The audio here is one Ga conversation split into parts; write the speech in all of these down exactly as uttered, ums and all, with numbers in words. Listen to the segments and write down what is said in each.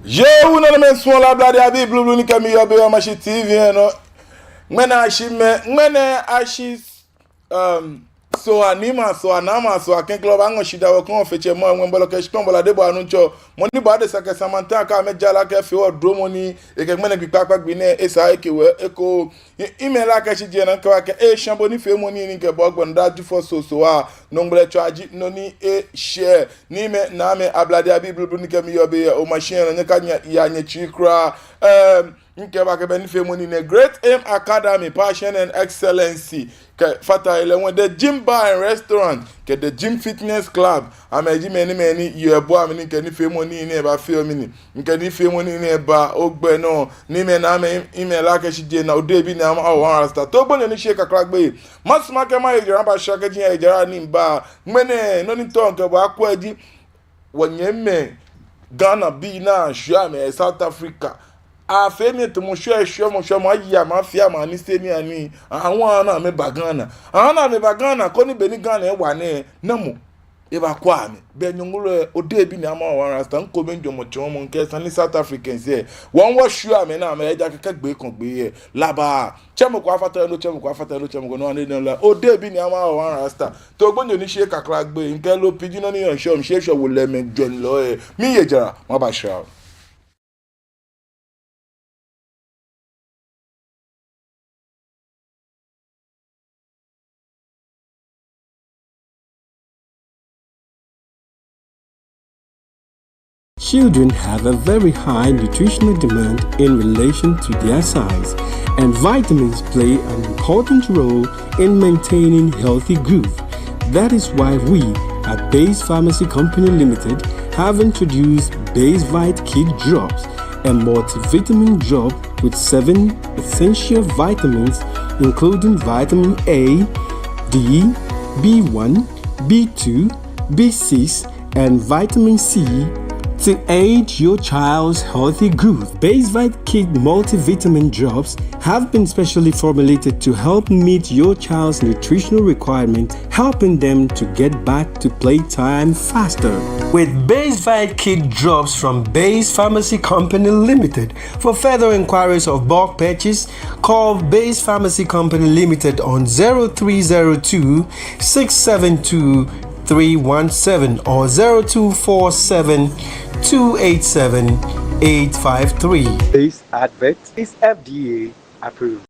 Yoo, nanemɛi, suɔlɔi, ablade abii blublu ni kɛ mi yɔɔ biɛ yɛ Omashi T V lɛ nɔ. Ŋmɛnɛ ashi mɛɛ, ŋmɛnɛ ashi, um, Sohaa, niimɛi Sohaa, naamɛi Sohaa, klɛŋklɛŋ lɛ wɔbaaŋɔ shidaa wɔkɛ Nyɔŋmɔ fee tsɛ, mɔ ŋwɛi bɔlɔ kɛ shikpɔŋ bɔlɔ adebɔɔ Nuŋtsɔ, mɔ ni bɔ adesa kɛ Samantha kɛ amɛjara kɛ fee wɔ dromɔ ni, ekɛ ŋmɛnɛ gbi kpakpa gbi nɛɛ esa ekɛ wɔ eko, email lɛ akɛ shi jɛ naa kɛ wɔkɛ esha bo nifeemɔ nii ni kɛ bo gbɔnda ji fɔ soso a, nɔŋgbɛ lɛ tsɔ aji nɔ ni eshɛ. Niimɛi naamɛi ablade abii blublu ni kɛ mi yɔɔ biɛ yɛ Omashi lɛ nɔ, nyɛkaya nyɛtsui kwraa. Em, Ŋkɛɛ bo akɛ bɛ nifeemɔ nii nɛɛ, Great Aim Academy, Passion and Excellency, kɛfata he lɛ hu The Gym Bar and Restaurant, kɛ The Gym Fitness Club, amɛji mɛi ni, mɛi ni yɔɔ ebua mli ni kɛ nifeemɔ nii nɛɛ baafee mli nii, ni kɛ nifeemɔ nii nɛɛ baa ogbɛ nɔ, niimɛi naamɛi, email lɛ akɛ shi jɛ naa, odehe bi ni ama awo one rasta. Too gbonyo ni shi kakla gbɛ. Masumɔ akɛ maye jara, bashɛ kɛji maye jara ni mba. Ŋmɛnɛ, nɔ ni mitao mikɛ bo akwɛ ji, wɔnyɛmimɛi Ghanabii ni ashwieɔ amɛ South Africa. Afee mli tamɔ shwɛ, shwɛmɔ, shwɛmɔ, ayi amɛ, afee amɛ nii sɛɛ ni ani. Awo ana amɛba Ghana. Ana amɛba Ghana, koni be ni Ghana ewa nɛɛ, namɔ ebaakwɛ amɛ? Bɛ nyɔŋlo lɛ, odehe bi ni ama awo one rasta, ŋkɔ mɛi jɔɔmɔ tsɔɔmɔ, ŋkɛɛ esa ni South Africans lɛ, wɔ hu wɔshwie amɛ ni amɛya, ejaakɛ kɛ gbi ko gbi lɛ, laba. Tsɛmɔ ko afata he nɔ, tsɛmɔ ko afata he nɔ, tsɛmɔ ko nɔ ani nɔ lɛ. Odehe bi ni ama awo one rasta. Too gbonyo ni shi kakla gbɛ. Ŋkɛɛ loo piji nɔ ni yɔɔ ŋshɔ, ŋshɔ, ŋshɔ, wolɛmɛi jɔɔlɔi lɛ. Miye jara, mabashɛ. Children have a very high nutritional demand in relation to their size, and vitamins play an important role in maintaining healthy growth. That is why we at Base Pharmacy Company Limited have introduced Basevite Kid Drops, a multivitamin drop with seven essential vitamins, including vitamin A, D, B one, B two, B six, and vitamin C to aid your child's healthy growth. Basevite Kid multivitamin drops have been specially formulated to help meet your child's nutritional requirement, helping them to get back to playtime faster. With Basevite Kid Drops from Base Pharmacy Company Limited, for further inquiries of bulk purchase, call Base Pharmacy Company Limited on zero three zero two, six seven two, three one seven or zero two four seven, two eight seven, eight five three. This advert is F D A approved.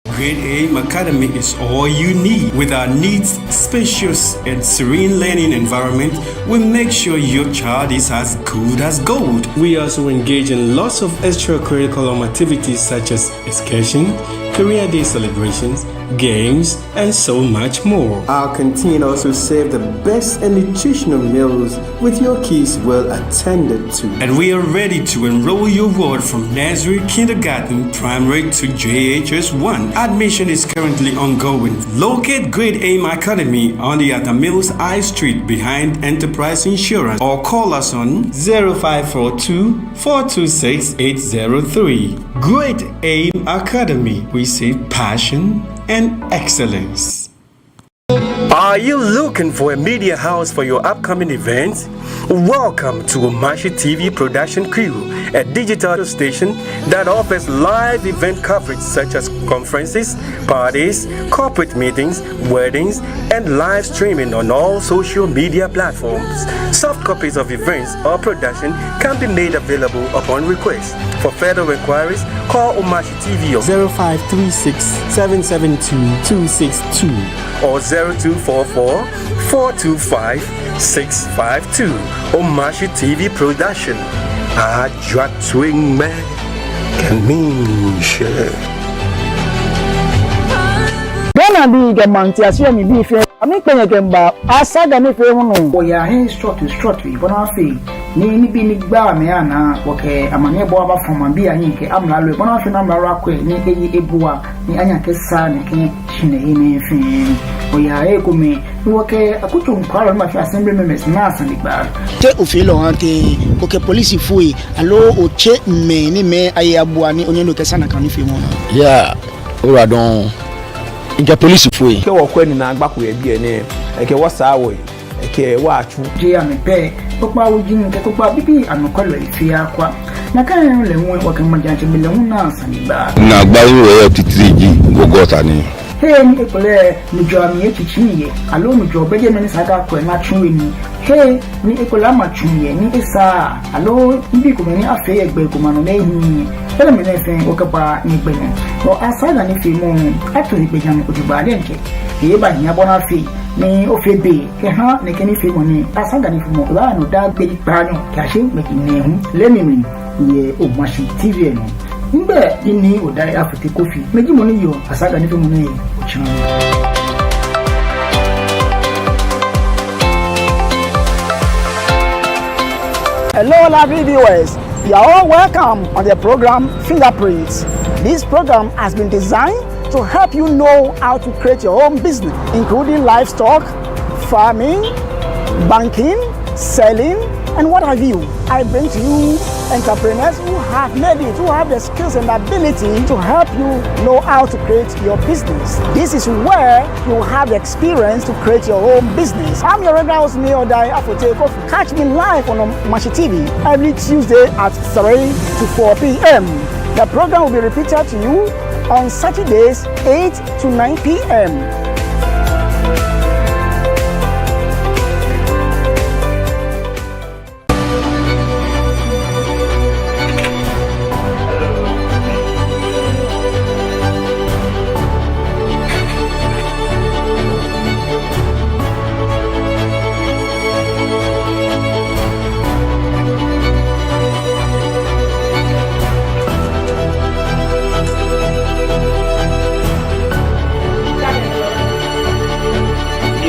Great Aim Academy is all you need. With our neat, spacious, and serene learning environment, we make sure your child is as good as gold. We also engage in lots of extracurriculum activities such as excursion, career day celebrations, games, and so much more. Our canteen also serve the best and nutritional meals with your kids well attended to. And we are ready to enroll your ward from nursery, kindergarten, primary to J H S one. Admission is currently ongoing. Locate Great Aim Academy on the Atta Mills High Street behind Enterprise Insurance or call us on zero five four two, four two six, eight zero three. Great Aim Academy, we see passion and excellence. Are you looking for a media house for your upcoming events? Welcome to Omashi T V production crew, a digital station that offers live event coverage such as conferences, parties, corporate meetings, weddings, and live streaming on all social media platforms. Soft copies of events or production can be made available upon request. For further inquiries, call Omashi T V on zero five three six, seven seven two, two six two or zero two four four, four two five, six five two. Omashi T V production. Ajwa twiŋ mɛ kɛ miishɛɛ. Ghanabii kɛ maŋtiase mli bii fɛɛ, amɛkpɛ nyɛ kɛmiiba Asaga nifeemɔ nɔ. Wɔyaa he srɔtoi srɔtoi bɔ ni afee ni nibii ni gbaa mɛi anaa, wɔkɛ amaniɛbɔɔ abafɔ maŋbii ahiɛ kɛ amralo, bɔ ni afee ni amralo akwɛ ni eye ebua ni anyɛ akɛsaa nɛkɛ shihilɛ nɛɛ fɛɛ. Wɔyaa he kome ni wɔkɛ akutso nɔkwɛlɔi ni ma fee assembly members naa sane gba. Te ofeɔ lɛ ohaa tɛŋŋ, okɛ polisifoi aloo otsɛɔ mɛi ni amɛye abua ni onyɛ ni okɛsaa nakai nifeemɔ nɛɛ? Yeah, oyiwaladɔŋŋ. Mikɛ polisifoi. Kɛ wɔkwɛ ni naagba ko yɛ biɛ nɛɛ, ekɛ wɔ saa wɔyi, ekɛ wɔ atsu. Jeee amɛ pɛ, kpokpaa wuji kɛ kpokpaa bibii anɔkwɛlɔi fɛɛ akwa. Nakai nɔŋŋ lɛ hu wɔkɛ maŋtsɛmɛi lɛ hu naa sanegbaa. Naagba ni wɔyɔɔ titri ji gɔgɔta ni. He ni ekolɛ nujɔɔ amli etsitsi yɛ, aloo nujɔɔ bɛ jɛmɛ ni esa akɛ akwɛ ni atsu he nii. He ni ekolɛ ama tsu yɛ ni esaaa, aloo nibii komɛi ni afee yɛ gbɛ ko nɔ ni ehiii. Enɛɛmɛi fɛɛ wɔkɛbaa nyɛgbɛ nɔ. Wɔ Asaga nifeemɔ, ato he gbɛjianɔ jogbaŋŋ diɛŋtsɛ. Ebaahi abɔ naa fɛɛ ni ofee be kɛha nɛkɛ nifeemɔ nɛɛ. Asaga nifeemɔ, ebaa nɔ daa gbi kpaanyɔ kɛyashi gbi nɛɛhu. Lɛ mi mli yɛ Omashi T V nɔ. Migbɛi ji Nii Odai Afotey Kofi. Mi ji mɔ ni yɔɔ Asaga nifeemɔ nɛɛ otsiɔ. Hello, lovely viewers. You are all welcome on the program Fingerprints. This program has been designed to help you know how to create your own business, including livestock, farming, banking, selling, and what have you. I bring to you entrepreneurs who have made it, who have the skills and ability to help you know how to create your business. This is where you have the experience to create your own business. I'm your regular host, Nii Odai Afotey Kofi. Catch me live on Omashi T V every Tuesday at three to four p.m. The program will be repeated to you on Saturdays, eight to nine p.m.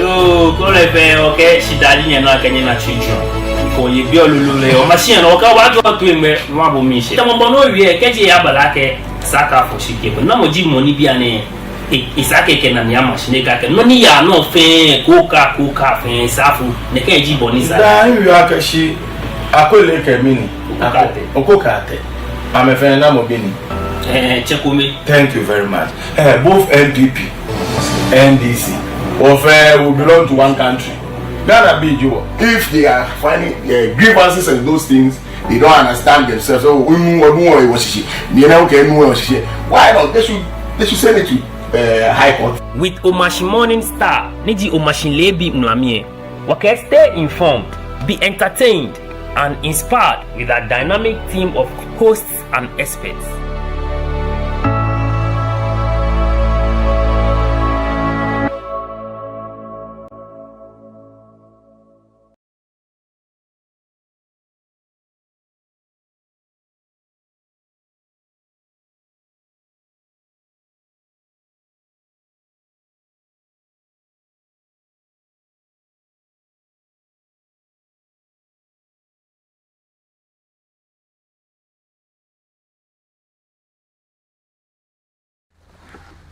Yoo, kɔlɛ fɛɛ, okɛ shidaa ji nyɛnɔ akɛ nyɛna tsui jɔ. Ko ye bi ololo lɛ, Omashi nɔ, okɛ wa jɔ to eŋmɛ, wa bo mi shi. Tamɔ bɔ ni owie, kɛji abala kɛ, saka fo shi ke. Namɔ ji mɔ ni bianɛ, e, e saka kɛ na mi Omashi nɛɛ kɛ, nɔ ni yaa nɔ fɛɛ, ko ka, ko ka fɛɛ, sa fo, nɛkɛ ji bɔ ni sa. Daa, miwie akɛ shi, Akwele kɛ mi ni. Oko Kate. Oko Kate. Amɛfɛɛ namɔ bi ni. Eh, Chekome. Thank you very much. Eh, both N P P, N D C, wɔ fɛɛ, we belong to one country. Ghanabii ji wɔ. If they are finding, eh, grievances and those things, they don't understand themselves. So, enu, enu wɔ shishi. Ni ena okɛ enu wɔ shishi. Why not? They should, they should send it to, eh, High Court. With Omashi Morning Star, ni ji Omashi leebi ŋulami lɛ. Wɔkɛɛ stay informed, be entertained, and inspired with our dynamic team of hosts and experts.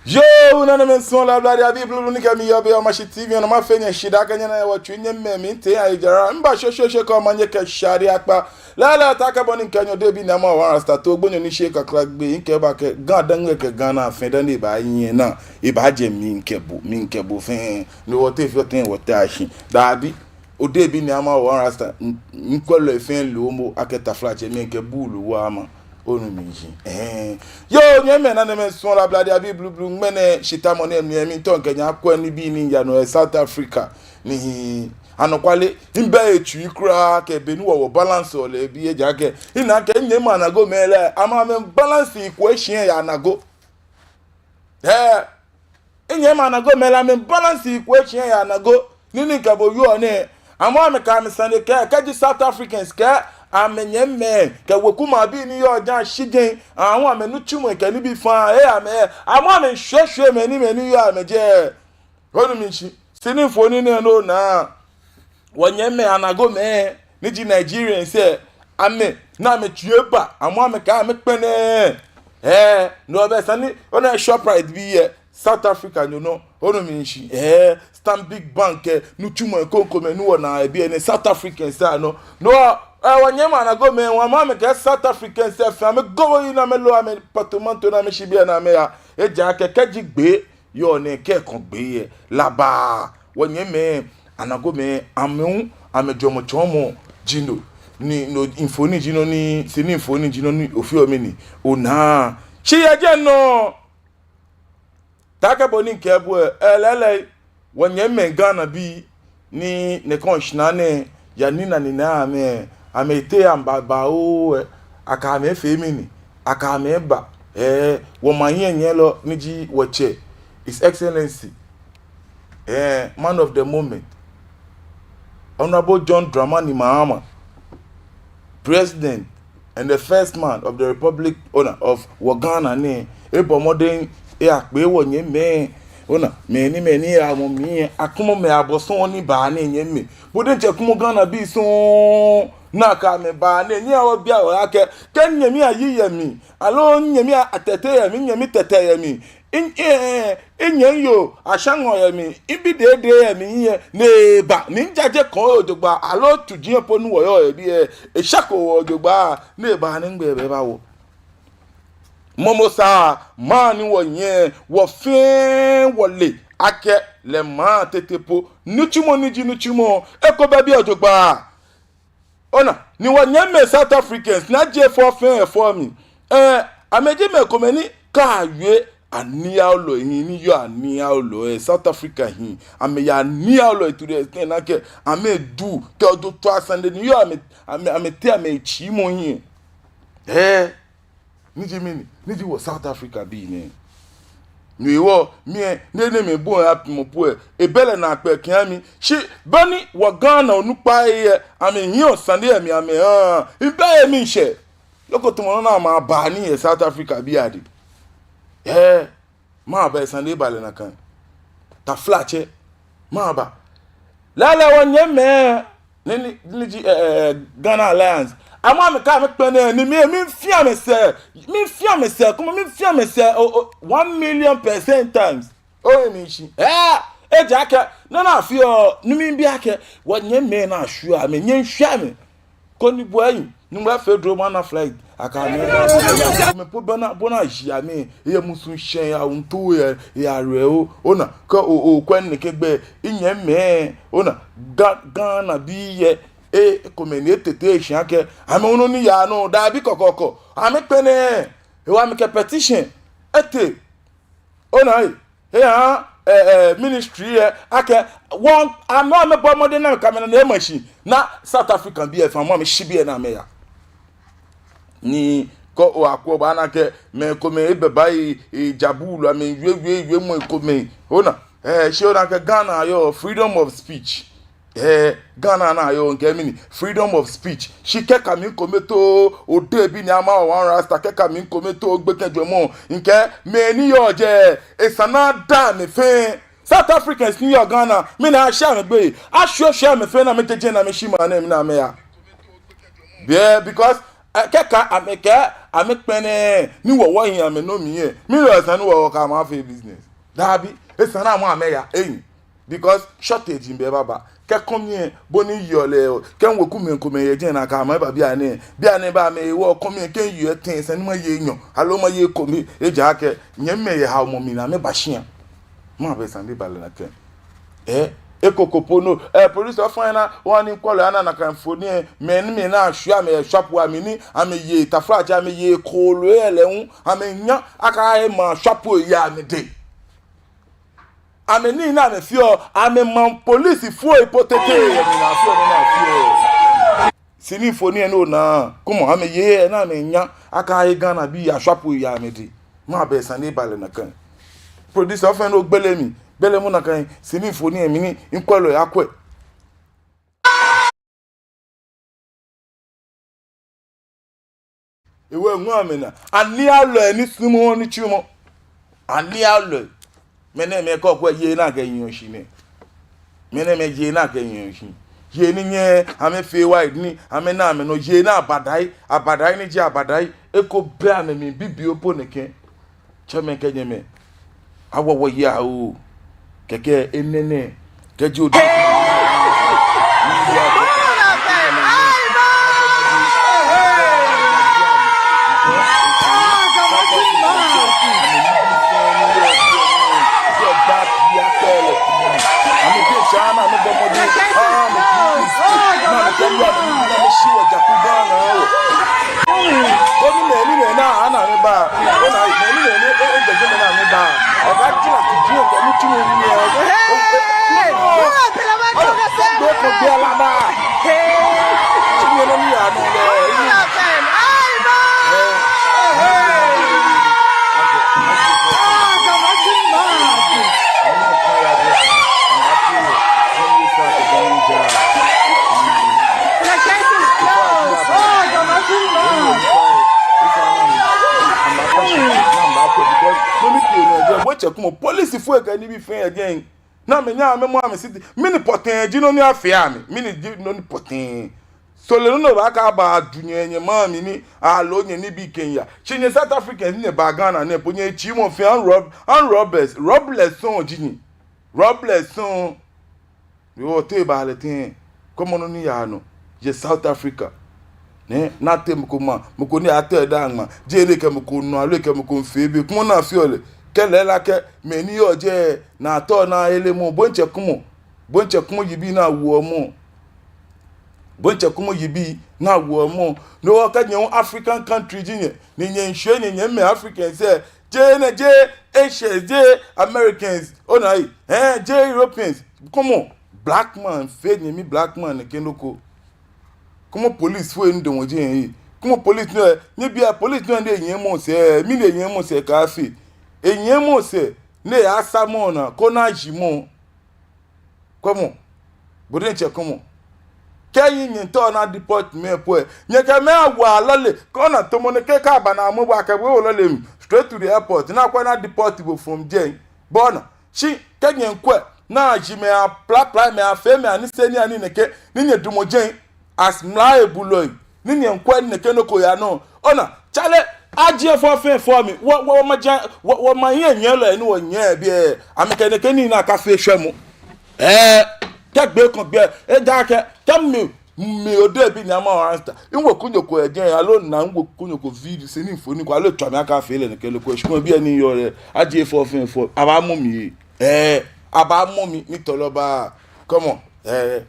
Yoo, nanemɛi suɔlɔi, ablade abii blublu ni kɛ mi yɔɔ biɛ Omashi T V nɔ, mafee nyɛ shidaa akɛ nyɛna yɛ wɔtsui nyɛmɛi mli, mitee aya jara, miba shweshweeshwe kɛ omanye kɛ shade akpa. Lɛɛlɛŋ, taakɛ bɔ ni mikɛɛ nyɛ, odebi ni ama wɔ Rasta, too gbonyo ni sheee kakla gbee, mikɛɛ bo akɛ Ga Dangme kɛ Ga naa fɛɛ dani ebaaye naa, ebaajɛ mi kɛ bo, mi kɛ bo fɛɛ. Ni wɔteŋ fioo teŋ wɔteŋ ashi. Dabi, odebi ni ama wɔ Rasta, mi, mikwɛlɔi fɛɛ loo mo akɛ taflatsɛ, mi kɛ bo loo wɔ ama. Onu mi shishi. Ɛhɛɛ. Yoo, nyɛmɛi, nanemɛi suɔlɔi, ablade abii blublu, ŋmɛnɛ shitamɔ nɛɛ mli lɛ, miitao mikɛ nyɛ akwɛ nibii ni yaa nɔ yɛ South Africa. Ni anɔkwale, mibɛ etsui kwraa akɛ be ni wɔ, wɔ balance wɔ lɛ biɛ, ejaakɛ mina akɛ minyɛmimɛi anagomɛi lɛ, amɛ, amɛ balance equation yɛ anago. Ɛɛ, minyɛmimɛi anagomɛi lɛ, amɛ balance equation yɛ anago. Nii ni mikɛ bo wieɔ nɛɛ, amɛ, amɛkɛɛ amɛsane kɛɛ, kɛji South Africans kɛɛ amɛnyɛmimɛi kɛ wekumɛi abii ni yɔɔ jɛi ashi jɛi, amɛ, amɛnitsumɔi kɛ nibii faŋŋ, ɛɛ, amɛ, amɛ, amɛshwɛshwɛ mɛi ni, mɛi ni yɔɔ amɛjɛi. Onu mi shishi. Shi ni mfoniri nɛɛ ni onaa, wɔnyɛmimɛi anagomɛi ni ji Nigerians lɛ, amɛ, ni amɛtsui eba, amɛ, amɛkɛɛ amɛkpɛlɛɛɛ. Ɛɛ, no be sane ni ona Shoprite bii yɛ South Africa nyo nɔ, onu mi shishi. Ɛɛ, Stanbic Bank kɛ nitsumɔi krokomɛi ni wɔnaa yɛ biɛ nɛɛ, South Africans lɛ anɔ. No, ɛɛ, wɔnyɛmimɛi anagomɛi, amɛ, amɛkɛɛ South Africans lɛ fɛɛ, amɛgogo yi ni amɛloo amɛ portmanteau ni amɛshi biɛ ni amɛya. Ejaakɛ kɛji gbee yɔɔ nɛɛ, kɛ kɔŋ gbee yɛ, labaa, wɔnyɛmimɛi anagomɛi, amɛ hu amɛjwɛŋmɔ tsɔɔmɔ ji no. ni no mfoniri ji nɔ ni, sini mfoniri ji nɔ ni ofeɔ mɛni, onaa. Shi yɛ jɛi nɔŋŋ, taakɛ bɔ ni mikɛɛ bo lɛ, ɛɛ, lɛɛlɛŋ, wɔnyɛmimɛi Ghanabii ni nɛkɛ shĩa nɛɛ, ya ni nani na amɛ, amɛteŋ amɛba babaoo lɛ, akɛ amɛ efee mɛni, akɛ amɛ eba. Ɛɛ, wɔmaŋ hiɛnyiɛlɔ ni ji wɔtsɛ, His Excellency, ɛɛ, man of the moment, Honourable John Dramani Mahama, President and the first man of the Republic, ona, of wɔ Ghana nɛɛ, ebɔ mɔdɛŋ eyakpee wɔnyɛmimɛi, ona, mɛi ni, mɛi ni yɔɔ amɛmli lɛ, akumɔ amɛ abɔ sɔŋŋ ni aba nɛɛ, nyɛmimɛi. Bo diɛŋtsɛ kumɔ Ghanabii sɔŋŋ ni akɛ amɛ ba nɛɛ, nyɛhaa wɔbia wɔhe akɛ, kɛ nyɛmi ayi yɛ mli, aloo nyɛmi atɛtɛ yɛ mli, nyɛmi tɛtɛ yɛ mli, i, i, i, inyɛmi yoo Ashaŋɔ yɛ mli, mibi Dede yɛ mli lɛ, ni eba, ni mijaje kɔŋ lɛ jogbaŋŋ, aloo tsuji lɛ po ni wɔyɔɔ yɛ biɛ lɛ, eshɛko wɔ jogbaŋŋ, ni eba ni ŋgbɛ bɛ ba wɔ. Momo sa, maŋ ni wɔyɔɔ, wɔ fɛɛ wɔle akɛ lɛ maŋ tete po, nitsumɔ ni ji nitsumɔ, eko bɛ biɛ jogbaŋŋ. Ona, ni wɔnyɛmimɛi South Africans, ni ajie fɔ fɛɛ fɔ mli. Ɛɛ, amɛji mɛi komɛi ni kɛ awie aniiaolɔi hiɛ, ni yɔɔ aniiaolɔi, ɛɛ, South Africa hiɛ. Amɛyaa aniiaolɔi to the extent ni akɛ, amɛdu, kɛ ojo tswa sane ni yɔɔ amɛ, amɛ, amɛteŋ amɛtsiimɔ hiɛ. Ɛɛ, ni ji mɛni, ni ji wɔ South Africa bii nɛɛ. No hewɔ, mi lɛ, nɛɛ, nɛɛ mɛi bɔ ya pimɔ po lɛ, ebɛ lɛ naakpɛɛ kɛha mi. Shi bɔ ni wɔ Ghana onukpai lɛ, amɛhiɛ osane lɛ mli amɛhaa, mibɛ yɛ mishɛɛ. Loko tumɔ nɔ ni amɛba ni yɛ South Africa bii adɛŋ. Ɛɛ, maba, sane lɛ ba lɛ nakai. Taflatsɛ, maba. Lɛɛlɛŋ wɔnyɛmimɛi, ni, ni, ni ji, ɛɛ, ɛɛ, Ghana Alliance. Amɛ, amɛkɛ amɛkpɛlɛɛɛ, ni mi, mifia amɛsɛɛ, mifia amɛsɛɛ, kumɔ mifia amɛsɛɛ, o, o, one million percent times. Ohe mi shi. Ɛɛ, ejaakɛ, nɔ ni afeɔ, ni mibi akɛ, wɔnyɛmimɛi ni ashwieɔ amɛ, nyɛshwie amɛ. Koni bo lɛ, ni mafee dromɔ ana flight, akɛ amɛ. Amɛ po bɔ ni, bɔ ni aji amɛ, yɛ musuŋshɛŋ, awuntu yɛ, yɛ arɛ o, ona, kɛ o, okwɛ nɛkɛ gbɛ, minyɛmimɛi, ona, Ga-, Ghanabii lɛ, e, ekomɛi ni etee shi akɛ, amɛ hu nɔ ni yaa nɔ, daabi kɔkɔɔkɔ, amɛkpɛlɛɛɛ, hewɔ amɛkɛ petition etee. Ona, eha, ɛɛ, ɛɛ, ministry lɛ akɛ, wɔ, amɛ, amɛbɔ mɔdɛŋ ni amɛkɛ amɛnane ama shi, ni South African bii lɛ fɛɛ amɛ, amɛshi biɛ ni amɛya. Ni kɛ okwɛ obaana akɛ, mɛi komɛi ebɛ ba yi, ejabu lɛ amɛwie, wie, wiemɔi komɛi. Ona, ɛɛ, shi ona akɛ Ghana yɔɔ freedom of speech. Ɛɛ, Ghana ni ayɔɔ, mikɛɛ mɛni, freedom of speech. Shi kɛ okɛ mi kome too, odebi ni ama o one rasta, kɛ okɛ mi kome too, gbekɛ jwɛŋmɔ, mikɛɛ mɛi ni yɔɔ jɛi, esa ni ada amɛ fɛɛ. South Africans ni yɔɔ Ghana, mɛni, ashwie amɛ gbeyei, ashwie, shwie amɛ fɛɛ ni amɛje jɛi ni amɛshi maŋ nɛɛ mli ni amɛya. Biɛ, because, ɛɛ, kɛ okɛ amɛ, kɛ amɛkpɛlɛɛɛ, ni wɔ, wɔhiɛ amɛnɔ mli lɛ, mɛni hewɔ esa ni wɔ, wɔkɛ amɛ afee business? Daabi, esa ni amɛ, amɛya, eyi. Because shortage bɛ baba. Kɛ kɔmi lɛ, bɔ ni yɔɔ lɛ, kɛ miwekumɛi komɛi yɛ jɛi ni akɛ amɛ eba bianɛ. Bianɛ ba amɛ, wɔ kɔmi lɛ, kɛ miyɔɔ etɛ, esa ni maye enyɔ, aloo maye ekome, ejaakɛ nyɛmimɛi yɛ haomɔ mli ni amɛba shia. Maba, sane lɛ ba lɛ nakai. Ɛɛ, eko ko po nɔ. Ɛɛ, producer, ofainɛ, oha ni kwɛlɔi ana nakai mfoniri lɛ, mɛi ni, mɛi ni ashwie amɛ yɛ shwapo amli ni, amɛye taflatsɛ, amɛye kooloi lɛ hu, amɛnya, akɛ ema shwapo yɛ amɛdɛŋ. Amɛ nii ni amɛfeɔ, amɛmaŋ polisifoi po tete, amɛ ni afeɔ nɔ ni afeɔ. Sini mfoniri lɛ ni ona, kumɔ amɛye ni amɛnya, akɛ Ghanabii yɛ shwapo yɛ amɛdɛŋ. Maba, sane lɛ ba lɛ nakai. Producer, ofainɛ ogbele mi, gbele mɔ nakai, sini mfoniri lɛ mli ni mikwɛlɔi akwɛ. Ewie ŋɔ amɛna. Aniiaolɔi ni sumɔɔɔ nitsumɔ. Aniiaolɔi. Mɛnɛmɛi kɔkɔɔkɔ yei ni akɛnyiɛɔ shi nɛ. Mɛnɛmɛi yei ni akɛnyiɛɔ shi. Yei ni nyɛɛɛ amɛfee wide ni amɛna amɛnɔ. Yei ni abadai, abadai ni ji abadai. Eko bɛ amɛmli bibioo po nɛkɛ. Tsɛmɛi kɛ nyɛmɛi, awɔ wɔyi aahu. Kɛkɛ enɛ nɛɛ, kɛji odu. Police fo kɛ nibii fɛɛ again. Ni amɛnyɛ amɛmɔ amɛ city. Mɛni pɔtɛɛ ji nɔ ni afee amɛ? Mɛni ji nɔ ni pɔtɛɛ? Sɔlemɔ nɔ baaka ba dunyɛ nyɛ maŋ mli ni aloo nyɛ nibii kɛya. Shi nyɛ South Africans ni nyɛba Ghana nɛɛ po nyɛtsii mɔ fɛɛ armed rob-, armed robbers, robbers sɔŋŋ ji nyɛ. Robbers sɔŋŋ. Yoo, te baalɛ tɛŋŋ? Kwɛmɔ nɔ ni yaa nɔ yɛ South Africa. Nɛ, nakai mɔ ko ma, mɔ ko ni atee daa ŋma, jeee lɛ kɛ mɔ ko nɔ, aloo kɛ mɔ ko miifee be, kwɛmɔ nɔ ni afeɔ lɛ. Kɛ lɛ la kɛ, mɛi ni yɔɔ jɛi, ni atɔ ni ahere mɔ, bo diɛŋtsɛ kwɛmɔ. Bo diɛŋtsɛ kwɛmɔ yibii ni awoɔ mɔ. Bo diɛŋtsɛ kwɛmɔ yibii ni awoɔ mɔ. No hewɔ kɛ nyɛ hu African country ji nyɛ, ni nyɛmiishwie nyɛ, nyɛmimɛi Africans lɛ, jeee nɛ, jeee Asians, jeee Americans, ona ei, eh, jeee Europeans. Kwɛmɔ, black man fee nyɛmi black man nɛkɛ nɔ ko. Kwɛmɔ police fo ni damɔ jɛi ei. Kwɛmɔ police nɔ, nyɛbia police nɔ ni enyiɛ mɔ sɛɛ, mɛni enyiɛ mɔ sɛɛ kɛfee. Enyiɛ mɔ sɛɛ, ni eyasa mɔ naa, koni aji mɔ. Kwɛmɔ. Bo diɛŋtsɛ kwɛmɔ. Kɛ nyɛ, nyɛmiitao ni a-deport mɛi po lɛ, nyɛkɛ amɛ awo lɔle, koni tamɔ nɛkɛ kɛ aba ni amɔ bo akɛ bo awo lɔle mli, straight to the airport, ni akwɛ ni a-deport bo from jɛi. Bo ona. Shi kɛ nyɛmiikwɛ ni aji mɛi, aplapla mɛi, afee mɛi anii sɛɛ ni anii nɛkɛ, ni nyɛdamɔ jɛi as mla ebulɔi, ni nyɛmiikwɛ ni nɛkɛ nɔ ko yaa nɔ. Ona, chale, ajie fɔ fɛɛ fɔ mi. Wɔ, wɔ, wɔmaŋ jɛ, wɔ, wɔmaŋ hiɛnyiɛlɔi ni wɔyɔɔ biɛ. Amɛkɛ nɛkɛ nii nɛɛ akafee shwɛmɔ. Eh, kɛ gbɛ ko gbɛ, ejaakɛ, kɛ mi, mi Odehe bi ni ama wa answer. Miwo kunyɛ ko yɛ jɛi, aloo mina miwo kunyɛ ko video, sɛɛ ni mfoni ko, aloo tswa mi akafee lɛ nɛkɛ lɛ ko, shikpɔŋ biɛ ni miyɔɔ lɛ, ajie fɔ fɛɛ fɔ, abaamɔ mi. Eh, abaamɔ mi, ni tɔlɔ ba, kwɛmɔ, eh,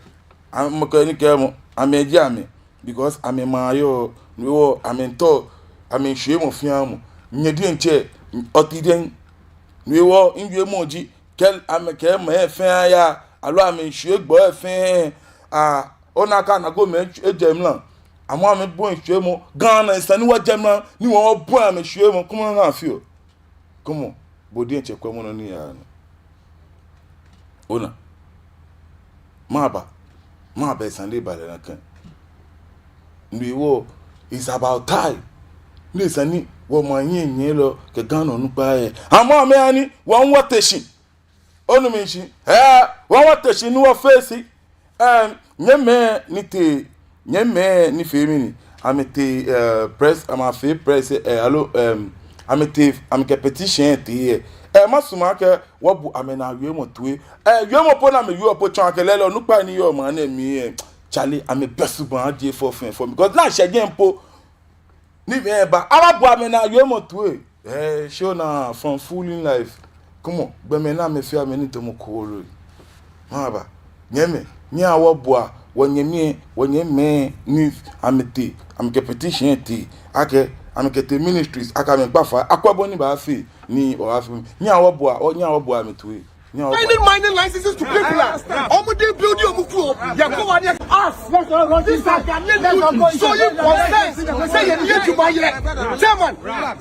amɛkɛ ni kɛ mɔ, amɛji amɛ. Because amɛmaŋ yɔɔ, no hewɔ amɛmiitao, amɛmiishwie mɔ fɛɛ mɔ. Nyɛ diɛŋtsɛ, oti diɛŋ. No hewɔ miwiemɔ ji, kɛ amɛkɛ mɛi fɛɛ aya, aloo amɛmiishwie gbɔ fɛɛ, ah, ona akɛ anako mɛi ejɛ mla. Amɛ amɛbɔi shwiemɔ, Ghana esa ni wɔjɛ mla, ni wɔ wɔbɔi amɛ shwiemɔ, kwɛmɔ nɔ ni afeɔ. Kwɛmɔ, bo diɛŋtsɛ kwɛmɔ nɔ ni yaa nɔ. Ona. Maba. Maba esa ni eba lɛ nakai. No hewɔ, it's about time. Ni esa ni wɔmaŋ hiɛnyiɛlɔ kɛ Ghana onukpai lɛ, amɛ amɛya ni wɔ hu wɔte shi. Onu mi shishi? Eh, wɔ hu wɔte shi ni wɔ face. Em, nyɛmɛi ni tee, nyɛmɛi ni fee mɛni, amɛtee, eh, press, amɛfee press, eh, aloo, em, amɛtee, amɛkɛ petition tee, eh. Eh, masumɔ akɛ wɔbo amɛnaa wiemɔ toi. Eh, wiemɔ po ni amɛwieɔ po tsɔɔ akɛ lɛɛlɛŋ onukpai ni yɔɔ maŋ nɛɛ mli, eh, chale, amɛbɛ subaŋ, ajie fɔ fɛɛ fɔ mi. Because ni ashɛ jɛi po, ni mɛi ba, abaabo amɛnaa wiemɔ toi. Eh, shi ona, from fooling life. Kwɛmɔ, gbɔmɛi ni amɛfee amɛnii tamɔ kooloi. Maba. Nyɛmɛi, nyɛhaa wɔboa wɔnyɛmimɛi, wɔnyɛmimɛi ni amɛtee, amɛkɛ petition tee, akɛ, amɛkɛtee ministries, akɛ amɛkpa fai, akwɛ bɔ ni abaafee, ni wɔbaafee. Nyɛhaa wɔboa, wɔ, nyɛhaa wɔboa amɛ toi. Signing mining licenses to people. Wɔmiibuild wɔn kuro. Yɛ kɔ wa ni us. This is a Ghanaian showing concern. Sɛ yɛnni adwuma yɛ. Chairman,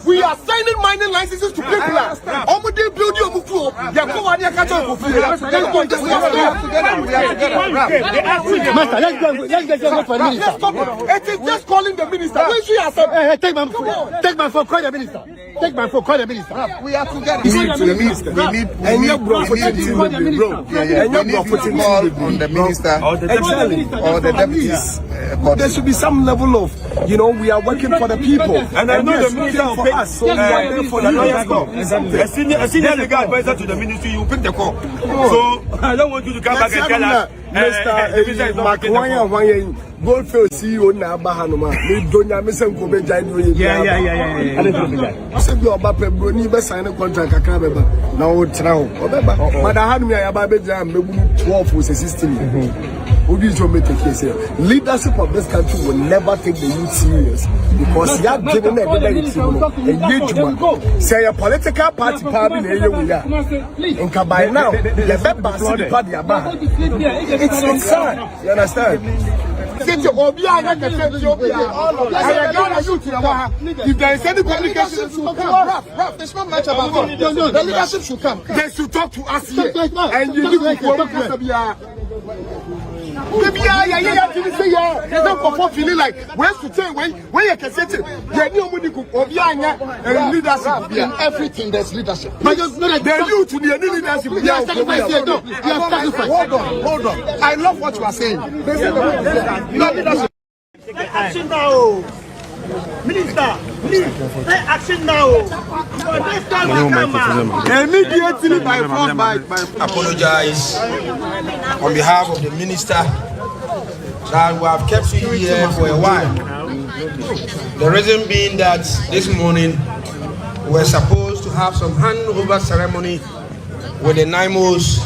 we are signing mining licenses to people. Wɔmiibuild wɔn kuro. Yɛ kɔ wa ni aka kyerɛ Kofi. Master, let's go. Let's go for the minister. Let's stop it. It is just calling the minister. When she has said, hey, hey, take my phone. Take my phone. Call the minister. Take my phone, call the minister. We are together. We need to, we need, we need, we need to call the minister. Yeah, yeah. We need to call on the minister. Exactly. Or the deputies. Uh, there should be some level of, you know, we are working for the people. And I know the minister will pick for us, so we are there for the lawyers. A senior, a senior legal advisor to the ministry, you pick the call. So I don't want you to come back and tell us. Mister Makwanya Wanye, Goldfield C E O na aba ha no ma. Mido Nyame sɛ nka obegyae nea ɔyɛ biara. Yeah, yeah, yeah, yeah. Sɛ bi ɔba pɛ, buroni bɛ sign ne contract kakra bɛba. Na ɔtena hɔ. Ɔbɛba. But aha no mi a yɛaba bɛgyina, mɛbu mu twelve o sɛ sixteen. Obi Joe mete kese. Leadership of this country will never take the youth serious because ya jene na ebe na yiti mu. Eye juma. Sɛ yɛ political party paa bi na eye wɔ ya, nka by now yɛbɛba ase nipa de aba. It's, it's sad. You understand? Sɛ obi a na kɛse ti obi a. Ɛyɛ Ghana youth na wa ha. If there is any communication, Ralph, Ralph, it's not much about that. The leadership should come. They should talk to us here. And you need to come to us here. Maybe I, I, I, I feel like when to say when, when you can say it, you know, when you could, or be in leadership, in everything there's leadership. But the youth, the leadership, you have sacrificed here, no, you have sacrificed. Hold on, hold on. I love what you are saying. No leadership. Take action now. Minister, please, take action now. For this time will come, ah. Immediately by force, by, by apologize on behalf of the minister that we have kept you here for a while. The reason being that this morning we were supposed to have some handover ceremony with the Naimos,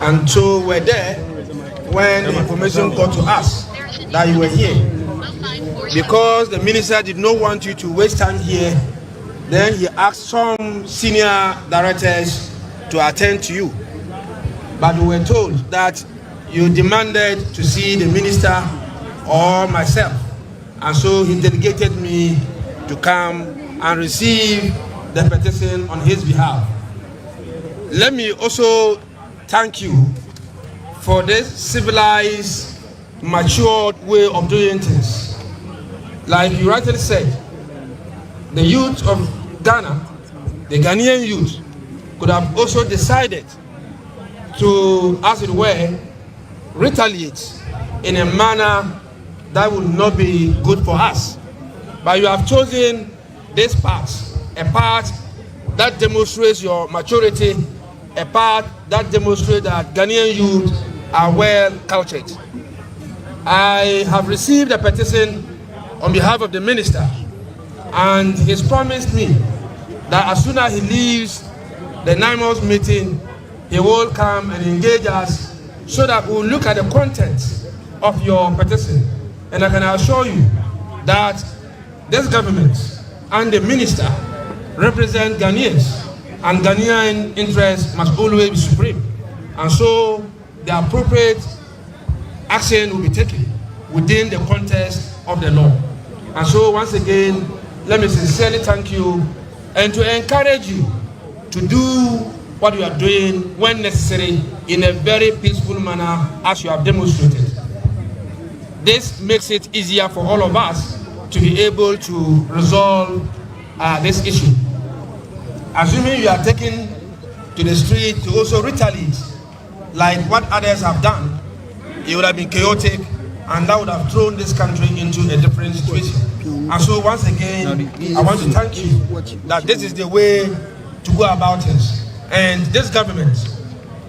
and so were there when the information got to us that you were here. Because the minister did not want you to waste time here, then he asked some senior directors to attend to you. But we were told that you demanded to see the minister or myself. And so he delegated me to come and receive the petition on his behalf. Let me also thank you for this civilized, matured way of doing things. Like you rightly said, the youth of Ghana, the Ghanaian youth, could have also decided to, as it were, retaliate in a manner that would not be good for us. But you have chosen this path, a path that demonstrates your maturity, a path that demonstrates that Ghanaian youth are well cultured. I have received a petition on behalf of the minister, and he's promised me that as soon as he leaves the Naimos meeting, he will come and engage us so that we'll look at the contents of your petition. And I can assure you that this government and the minister represent Ghanaians, and Ghanaian interests must always be supreme. And so the appropriate action will be taken within the context of the law. And so once again, let me sincerely thank you and to encourage you to do what you are doing when necessary in a very peaceful manner as you have demonstrated. This makes it easier for all of us to be able to resolve, uh, this issue. Assuming you are taking to the street to also retaliate like what others have done, it would have been chaotic, and that would have thrown this country into a different situation. And so once again, I want to thank you that this is the way to go about things. And this government,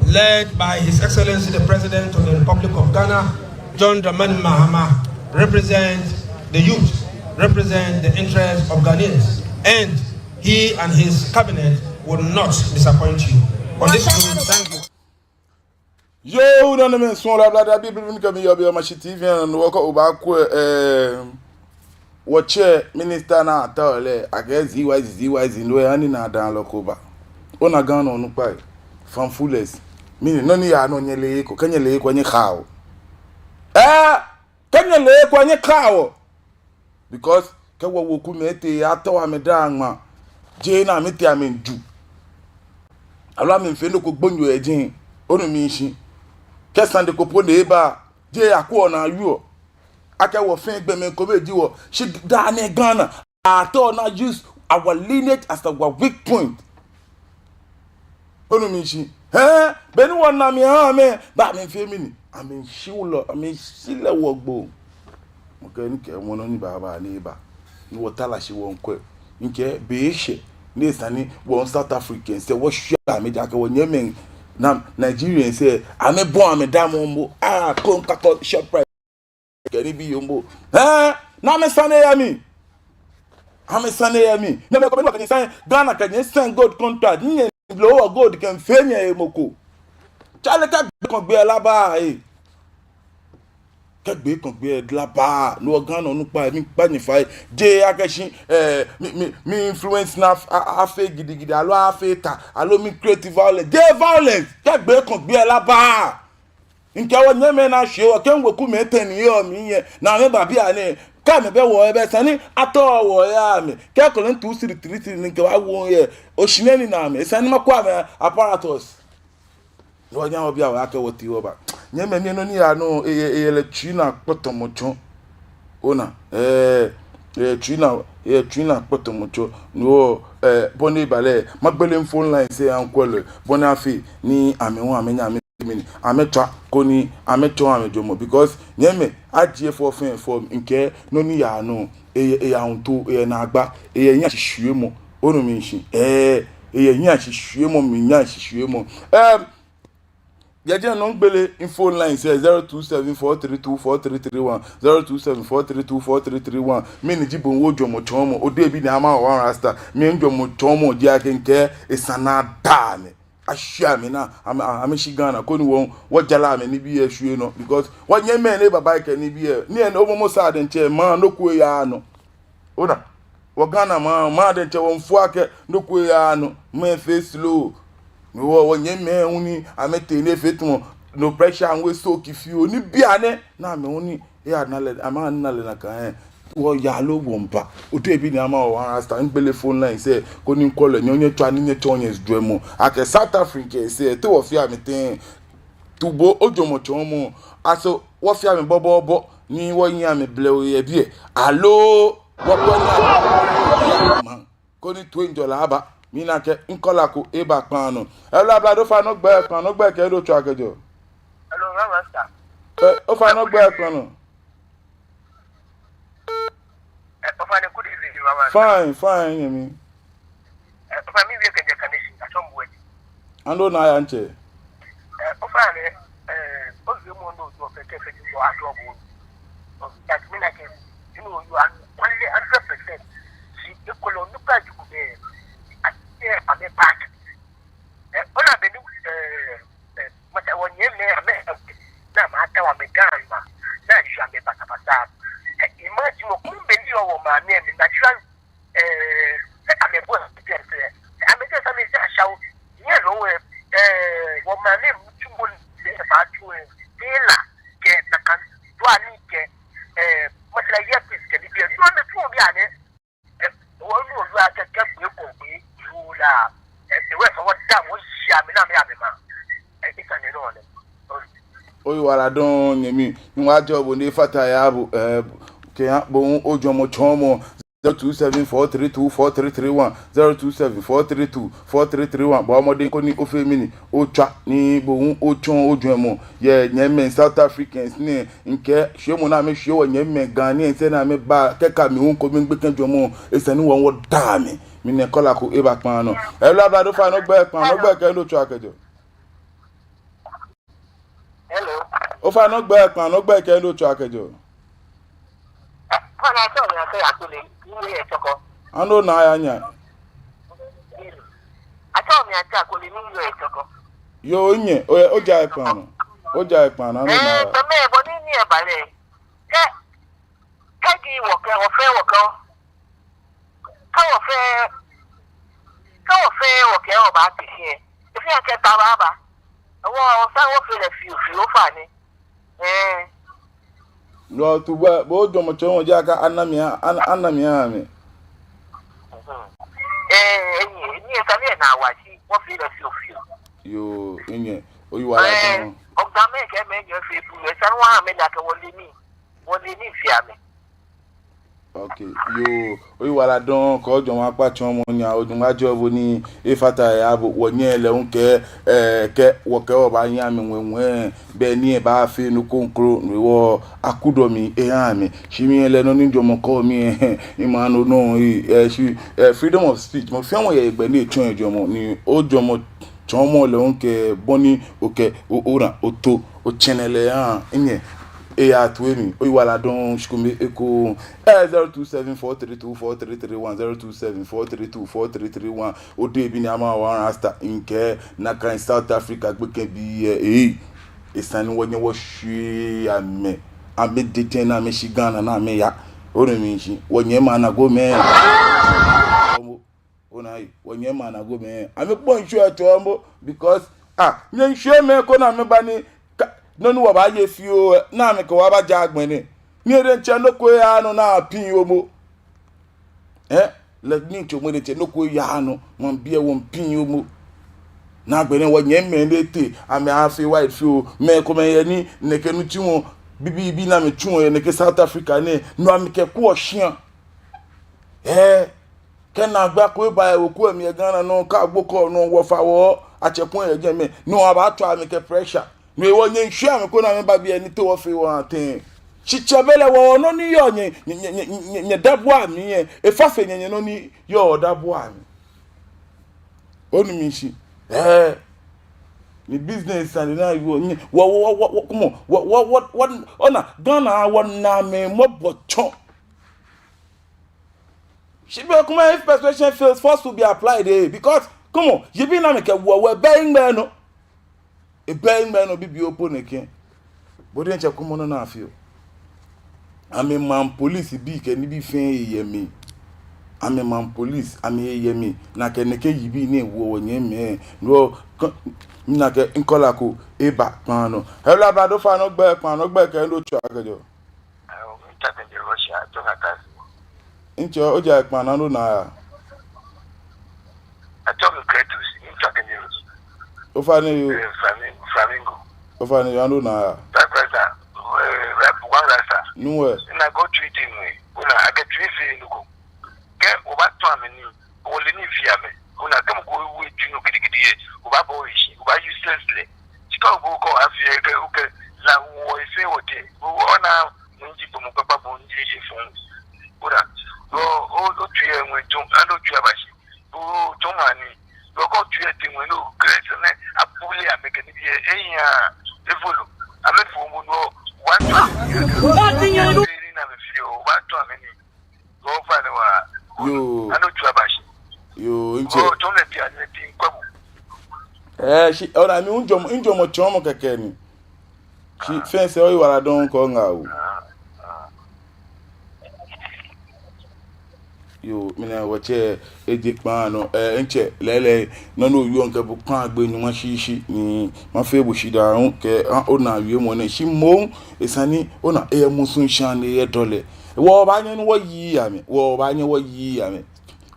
led by His Excellency the President of the Republic of Ghana, John Dramani Mahama, represent the youth, represent the interests of Ghanaians, and he and his cabinet will not disappoint you. On this note, thank you. Yoo, nɔ ni misumɔɔ lɛ, blada bi, bi, bi, ni kɛ mi yɔɔ biɛ, Omashi T V, ni wɔkɔ, wɔbaakwɛ, eh, wɔtsɛ minister ni atsɛɔ lɛ akɛ Z Y Z, Z Y Z, no hewɔ ni ena daa lɛ ko ba. Ona Ghana onukpai, fanfulness. Mɛni, nɔ ni yaa nɔ, nyɛle eko, kɛ nyɛle eko, nyɛhaoɔ. Eh, kɛ nyɛle eko, nyɛhaoɔ. Because kɛ wɔwo kuu mɛi etee, atɔ amɛ daa ŋma, jeee ni amɛtee amɛju. Aloo amɛmiifee nɔ ko gbonyo yɛ jɛi, onu mishishi. Kɛ sane ko po ni eba, jeee akɛ ona yɔɔ. Akɛ wɔ fɛɛ gbɔmɛi komɛi ji wɔ. Shi daa nɛɛ Ghana, atɔ ni use our lineage as our weak point. Onu mishishi. Hɛɛ, be ni wɔna amɛ ha amɛ, bɛ amɛmiifee mɛni? Amɛmiishi wulɔ, amɛmiishi lɛ wɔgbo. Mɔ kɛ ni kɛ mɔ nɔ ni baaba ni eba. Ni wɔta lɛ shi wɔmiikwɛ. Ni kɛ be eshɛ, ni esa ni wɔ South Africans lɛ wɔshwie amɛ, ejaakɛ wɔnyɛmimɛi Nigerians lɛ, amɛbɔi amɛdamɔ momo. Ah, ko ŋkakɔ Shoprite. Kɛ nibii yɔɔ momo. Hɛɛ, ni amɛsane yɛ mli. Amɛsane yɛ mli. Nyɛmɛi komɛi ni wɔkɛ nyɛ sign, Ghana kɛ nyɛ sign gold contract. Nyɛblow wɔ gold kɛmiifee nyɛhe mɔ ko. Chale, kɛ gbɛ ko gbɛ lɛ ba, eh. Kɛ gbee kɔŋ gbee lɛ, dlaba, no wɔ Ghana onukpai, miikpa nyɛ fai. Jeee akɛ shi, eh, mi, mi, mi influence lɛ af-, a-, afee gidigidi, aloo afee ta, aloo mi create violence. Jeee violence. Kɛ gbee kɔŋ gbee lɛ, dlaba. Mikɛɛ wɔnyɛmimɛi ni shwie wɔ, kɛ wekumɛi etɛ ni yɔɔ mli lɛ, ni amɛba bianɛ, kɛ amɛbɛ wɔ lɛ, bɛ esa ni atao wɔ yɛ amɛ. Kɛ kɔlɛ two three three three ni mikɛɛ wɔwo yɛ, oshi nɛɛ ni na amɛ, esa ni makɔ amɛ apparatus. Ni wɔnyɛ wɔbi awɛ akɛ wɔtee wɔba. Nyɛmimɛi, nɔ ni yaa nɔ, eyɛ, eyɛ lɛ tsui naa kpɔtɔmɔ tsɔ. Ona, eh, eh, tsui naa, eh, tsui naa kpɔtɔmɔ tsɔ. No, eh, bɔ ni eba lɛ, magbele phone lines lɛ aŋkwɛ lɛ, bɔ ni afee ni amɛ hu amɛnyɛ amɛ mini, amɛtswa koni amɛtsɔɔ amɛjwɛŋmɔ, because nyɛmimɛi, ajie fɔ fɛɛ fɔ, mikɛɛ nɔ ni yaa nɔ, eyɛ, eyɛ ahuntoo, eyɛ naagba, eyɛ hiɛshishwiemɔ, onu mishishi, eh, eyɛ hiɛshishwiemɔ, mli hiɛshishwiemɔ. Em, yɛ jɛi nɔ migbele phone lines lɛ, zero two seven four three two four three three one, zero two seven four three two four three three one, mɛni ji bo hu ojwɛŋmɔ tsɔɔmɔ, odebi ni ama wɔ one rasta, mijwɛŋmɔ tsɔɔmɔ ji akɛ mikɛɛ esa ni ada amɛ. Ashwie amɛ ni amɛ, amɛ, amɛshi Ghana koni wɔ, wɔjara amɛ nibii lɛ ashwie nɔ. Because wɔnyɛmimɛi ni baba kɛ nibii lɛ, ni enɛ omɔmɔ sa diɛŋtsɛ, maŋ nɔ ko eyaaa nɔ. Ona, wɔ Ghana maŋ, maŋ diɛŋtsɛ wɔmiifo akɛ nɔ ko eyaaa nɔ. Mɛi efee slow. Ni wɔ, wɔnyɛmimɛi hu ni amɛtee ni efee tamɔ no pressure hu eso kifi o. Ni bianɛ, ni amɛ hu ni eya nalɛ, amɛnalɛ nakai, eh. Wɔyaa loo wɔmiiba. Odebi ni ama wɔ one rasta, migbele phone lines lɛ, koni mikɔ lɛ, nyɛ hu nyɛtswa ni nyɛtsɔɔ nyɛjwɛŋmɔ. Akɛ South Africans lɛ, te wɔfee amɛ tɛŋŋ? Too, bo ojwɛŋmɔ tsɔɔmɔ, aso wɔfee amɛ bɔbɔɔbɔ ni wɔnyiɛ amɛ blɛoo yɛ biɛ? Aloo wɔkɔ ni maŋ koni toiŋjɔlɛ aba. Mina akɛ caller ko eba kpaa nɔ. Hello, ablade, ofainɛ ogbɛi kpaa nɔ, ogbɛi kɛ he ni otswaa kɛjɛɔ. Hello, Rasta. Eh, ofainɛ ogbɛi kpaa nɔ. Eh, ofainɛ, good evening, Rasta. Fine, fine, nyɛmi. Eh, ofainɛ, miwie kɛjɛ Kaneshie, atsɔɔ mi wɔ. Ando na ya ntsɛ. Eh, ofainɛ, eh, owiemɔ nɔ ni ofee kɛfee ni mɔ atsɔɔ bo. That mean akɛ, you know, you are only hundred percent. Shi ekolɛ onukpa juku bɛ. Ati amɛ back. Eh, ona bɔ ni, eh, eh, mata wɔnyɛmimɛi amɛ, na mata wɔ amɛ Ghana, na shwie amɛ basabasa. Eh, imagine wɔ kɔmi bɛ ni yɔɔ wɔ maŋ nɛɛ mli, natural, eh, eh, amɛbɔ, eh, amɛ tɛ sa mi sɛ ashawo. Nyɛ lɔ wɛ, eh, wɔ maŋ nɛɛ mli tsu mɔ ni, eh, ba tsu, eh, tela, kɛ nakai, do ani kɛ, eh, masala yɛ pis kɛ nibii, no amɛtsu bianɛ. Wɔnu oyu akɛ kɛ gbee kɔŋ gbee lɛ, ewɛ fɛɛ wɔda wɔshi amɛ ni amɛya amɛmaŋ. Esa ni nɔ nɛ. Oyiwaladɔŋŋ nyɛmi, Nyɔŋmɔ ajɔɔ bo ni efata he aha bo, eh, kɛha bo hu ojwɛŋmɔ tsɔɔmɔ, zero two seven four three two four three three one, zero two seven four three two four three three one. Bɔɔ mɔdɛŋ koni ofee mɛni, otswa ni bo hu otsɔɔ ojwɛŋmɔ yɛ nyɛmimɛi South Africans nɛɛ. Mikɛɛ shwiemɔ ni amɛshwie wɔnyɛmimɛi Ghanaians ni amɛba kɛka mi hu ko mi gbekɛ jwɛŋmɔ, esa ni wɔ hu wɔda amɛ. Mina caller ko eba kpaa nɔ. Hello, ablade, ofainɛ ogbɛi kpaa nɔ, ogbɛi kɛ he ni otswaa kɛjɛɔ. Hello. Ofainɛ ogbɛi kpaa nɔ, ogbɛi kɛ he ni otswaa kɛjɛɔ. Ofainɛ, atsɛɔ mi Auntie Akole, miwieɔ yɛ Chorkor. Ando na ya nyaa. Atsɛɔ mi Auntie Akole, miwieɔ yɛ Chorkor. Yoo, minyɛ, oya, oja he kpaa nɔ. Oja he kpaa nɔ, ando na ya. Eh, tome, bɔ ni nii lɛ ba lɛ. Kɛ, kɛji wɔkɛ, wɔfɛɛ wɔkɛ, kɛ wɔfɛɛ, kɛ wɔfɛɛ wɔkɛ wɔba te shi lɛ, efee akɛ ta baaba. Wɔ, wɔsaa wɔfee lɛ fioo fioo ofainɛ. Eh. Yoo, too, bo, bo ojwɛŋmɔ tsɔɔmɔ ji akɛ ana mi a-, ana, ana mi aha amɛ. Eh, eh, ni, ni esa ni ena wa shi, wɔfee lɛ fioo fioo. Yoo, minyɛ, oyiwaladɔŋŋ. Eh, ɔgbamɛ kɛ mɛi nyɛ fee bu, esa ni wɔha amɛ ni akɛ wɔle nii, wɔle nii fɛɛ amɛ. Okay, yoo, oyiwaladɔŋŋ, kɛ ojwɛŋmɔ akpa tsɔɔmɔ nyaa, Nyɔŋmɔ ajɔɔ bo ni efata he aha bo, wɔnyɛ lɛ hu kɛ, eh, kɛ, wɔkɛ wɔbaanyiɛ amɛ ŋwɛiŋwɛi, bɛ ni ebaafee nɔ ko kroko, no hewɔ akudɔ mli eha amɛ. Shi mi lɛ nɔ ni jwɛŋmɔ kɔɔ mi, eh, ima no nɔ, eh, shi, eh, freedom of speech, mɔ fɛɛ mɔ yɛ egbɛ ni etsɔɔ ejwɛŋmɔ, ni ojwɛŋmɔ tsɔɔmɔ lɛ hu kɛ bɔ ni okɛ, o, ona, oto, otsɛnɛ lɛ aha, minyɛ, eya toi mli, oyiwaladɔŋŋ, shikome ekoŋŋ, eh, zero two seven four three two four three three one, zero two seven four three two four three three one, odebi ni ama wɔ rasta, mikɛɛ, nakai South Africa gbekɛbii lɛ, eh, esa ni wɔnyɛ wɔshwie amɛ, amɛdɛŋ ni amɛshi Ghana ni amɛya. Onu mishishi, wɔnyɛmimɛi anagomɛi. Ona, wɔnyɛmimɛi anagomɛi. Amɛkpɔ ŋshɔ eto ambo because, ah, nyɛ ŋshɔmɛi ko ni amɛba ni ka, nɔ ni wɔbaaye fioo, ni amɛkɛ wɔ baaja agbɛnɛ. Ni ere ntsɛ nɔ ko yaa nɔ ni apiŋ yoomo. Eh? Lɛ ni ntsɛ mɔ de tsɛ nɔ ko yaa nɔ, maŋbii wɔmiipiŋ yoomo. Ni agbɛnɛ wɔnyɛmimɛi lɛ tee, amɛaafee wide fioo, mɛi komɛi yɛ ni nɛkɛ nitsumɔ bibiibii ni amɛtsuɔ yɛ nɛkɛ South Africa nɛɛ, no amɛkɛkwɛɔ shia. Eh, kɛ naagba ko eba yɛ weku lɛ mli yɛ Ghana nɔ, kɛ agbo kɔ nɔ, wɔfa wɔ, atsɛ ko yɛ jɛmɛ, no abaatswa amɛ kɛ pressure. No hewɔ nyɛ ŋshɔmɛi ko ni amɛba biɛ ni te wɔfee wɔha tɛŋŋ. Shi tsɛbelɛ wɔ nɔ ni yɔɔ nyɛ, nyɛ, nyɛ dabua mli lɛ, efa fe nyɛ, nyɛ nɔ ni yɔɔ dabua mli. Onu mishishi. Eh. Ni business and na wɔ, wɔ, wɔ, wɔ, wɔ, come on. Wɔ, wɔ, wɔ, wɔ, ona, Ghana wɔnaa mɛi mɔbɔ tsɔ. Shi be komɛi, if persuasion fails, force will be applied, eh, because, come on, yibii ni amɛkɛwoɔ wɔ, ebɛ hiŋmɛi nɔ. Ebɛ hiŋmɛi nɔ bibioo po nɛkɛ. Bo diɛŋtsɛ kwɛmɔ nɔ ni afeɔ. Amɛmaŋ police bii kɛ nibii fɛɛ yɛ mli. Amɛmaŋ police, amɛyɛ mli. Nakai nɛkɛ yibii nɛɛ woɔ wɔnyɛmimɛi. No, kɔ, nakai caller ko eba kpaa nɔ. Hello, ablade, ofainɛ ogbɛi, kpaa nɔ ogbɛi kɛ he ni otswaa kɛjɛɔ. Awo, mitswa kɛjɛ Russia, atsɛɔ mi Atas. Ntsɛ, ojɛ he kpaa nɔ ni ona? Atsɛɔ mi Kretos, mitswa kɛjɛ Russia. Ofainɛ yoo. Eh, Flamin-, Flamingo. Ofainɛ yoo, he ni ona? Takrasa, eh, rap, one rasta. Nuwe. Ina go tweet nuwe. Ona, akɛ tweet si nuko. Kɛ obaatsɔɔ amɛ nii, ole nii fɛɛ amɛ. Ona, kɛ mɔ ko wo etsu nɔ gidigidi lɛ, obaabɔ eshi, obaa useless lɛ. Shi kɛ obo ko afee kɛ, okɛ la wo efee wɔtɛ. Ona, mɔ ni ji gbɔmɔ kpakpa, mɔ ni ji efɔŋ. Ona, o, o, otsui lɛ ŋwɛi tsɔ, ani otsui abashi. O, tsɔɔmɔ nii. O, kɛ otsui lɛ tee ŋwɛi, no, grace nɛ, abule amɛ kɛ nibii lɛ, eya, efolo. Amɛfo mɔ nɔ, wa tsɔ. Ni amɛfee, obaatsɔɔ amɛ nii. Yoo. Yoo, ntsɛ. Eh, shi, ona mi ŋjɔɔmɔ, ŋjɔɔmɔ tsɔɔmɔ kɛkɛ ni. Shi fɛɛ sɛɛ oyiwaladɔŋŋ kɛ oŋa oo. Yoo, mina wɔtsɛ eje kpaa nɔ, eh, ntsɛ, lɛɛlɛŋ, nɔ ni oyɔɔ ŋkɛ bo kpaa gbɛ nyuma shishi, ni mafee bo shidaa ŋu kɛ, ah, ona wiemɔ nɛɛ, shi moŋ, esa ni, ona, eyɛ musuŋshãa ni eyɛ dɔlɛ. Wɔbaanyɛ ni wɔyi amɛ, wɔbaanyɛ wɔyi amɛ.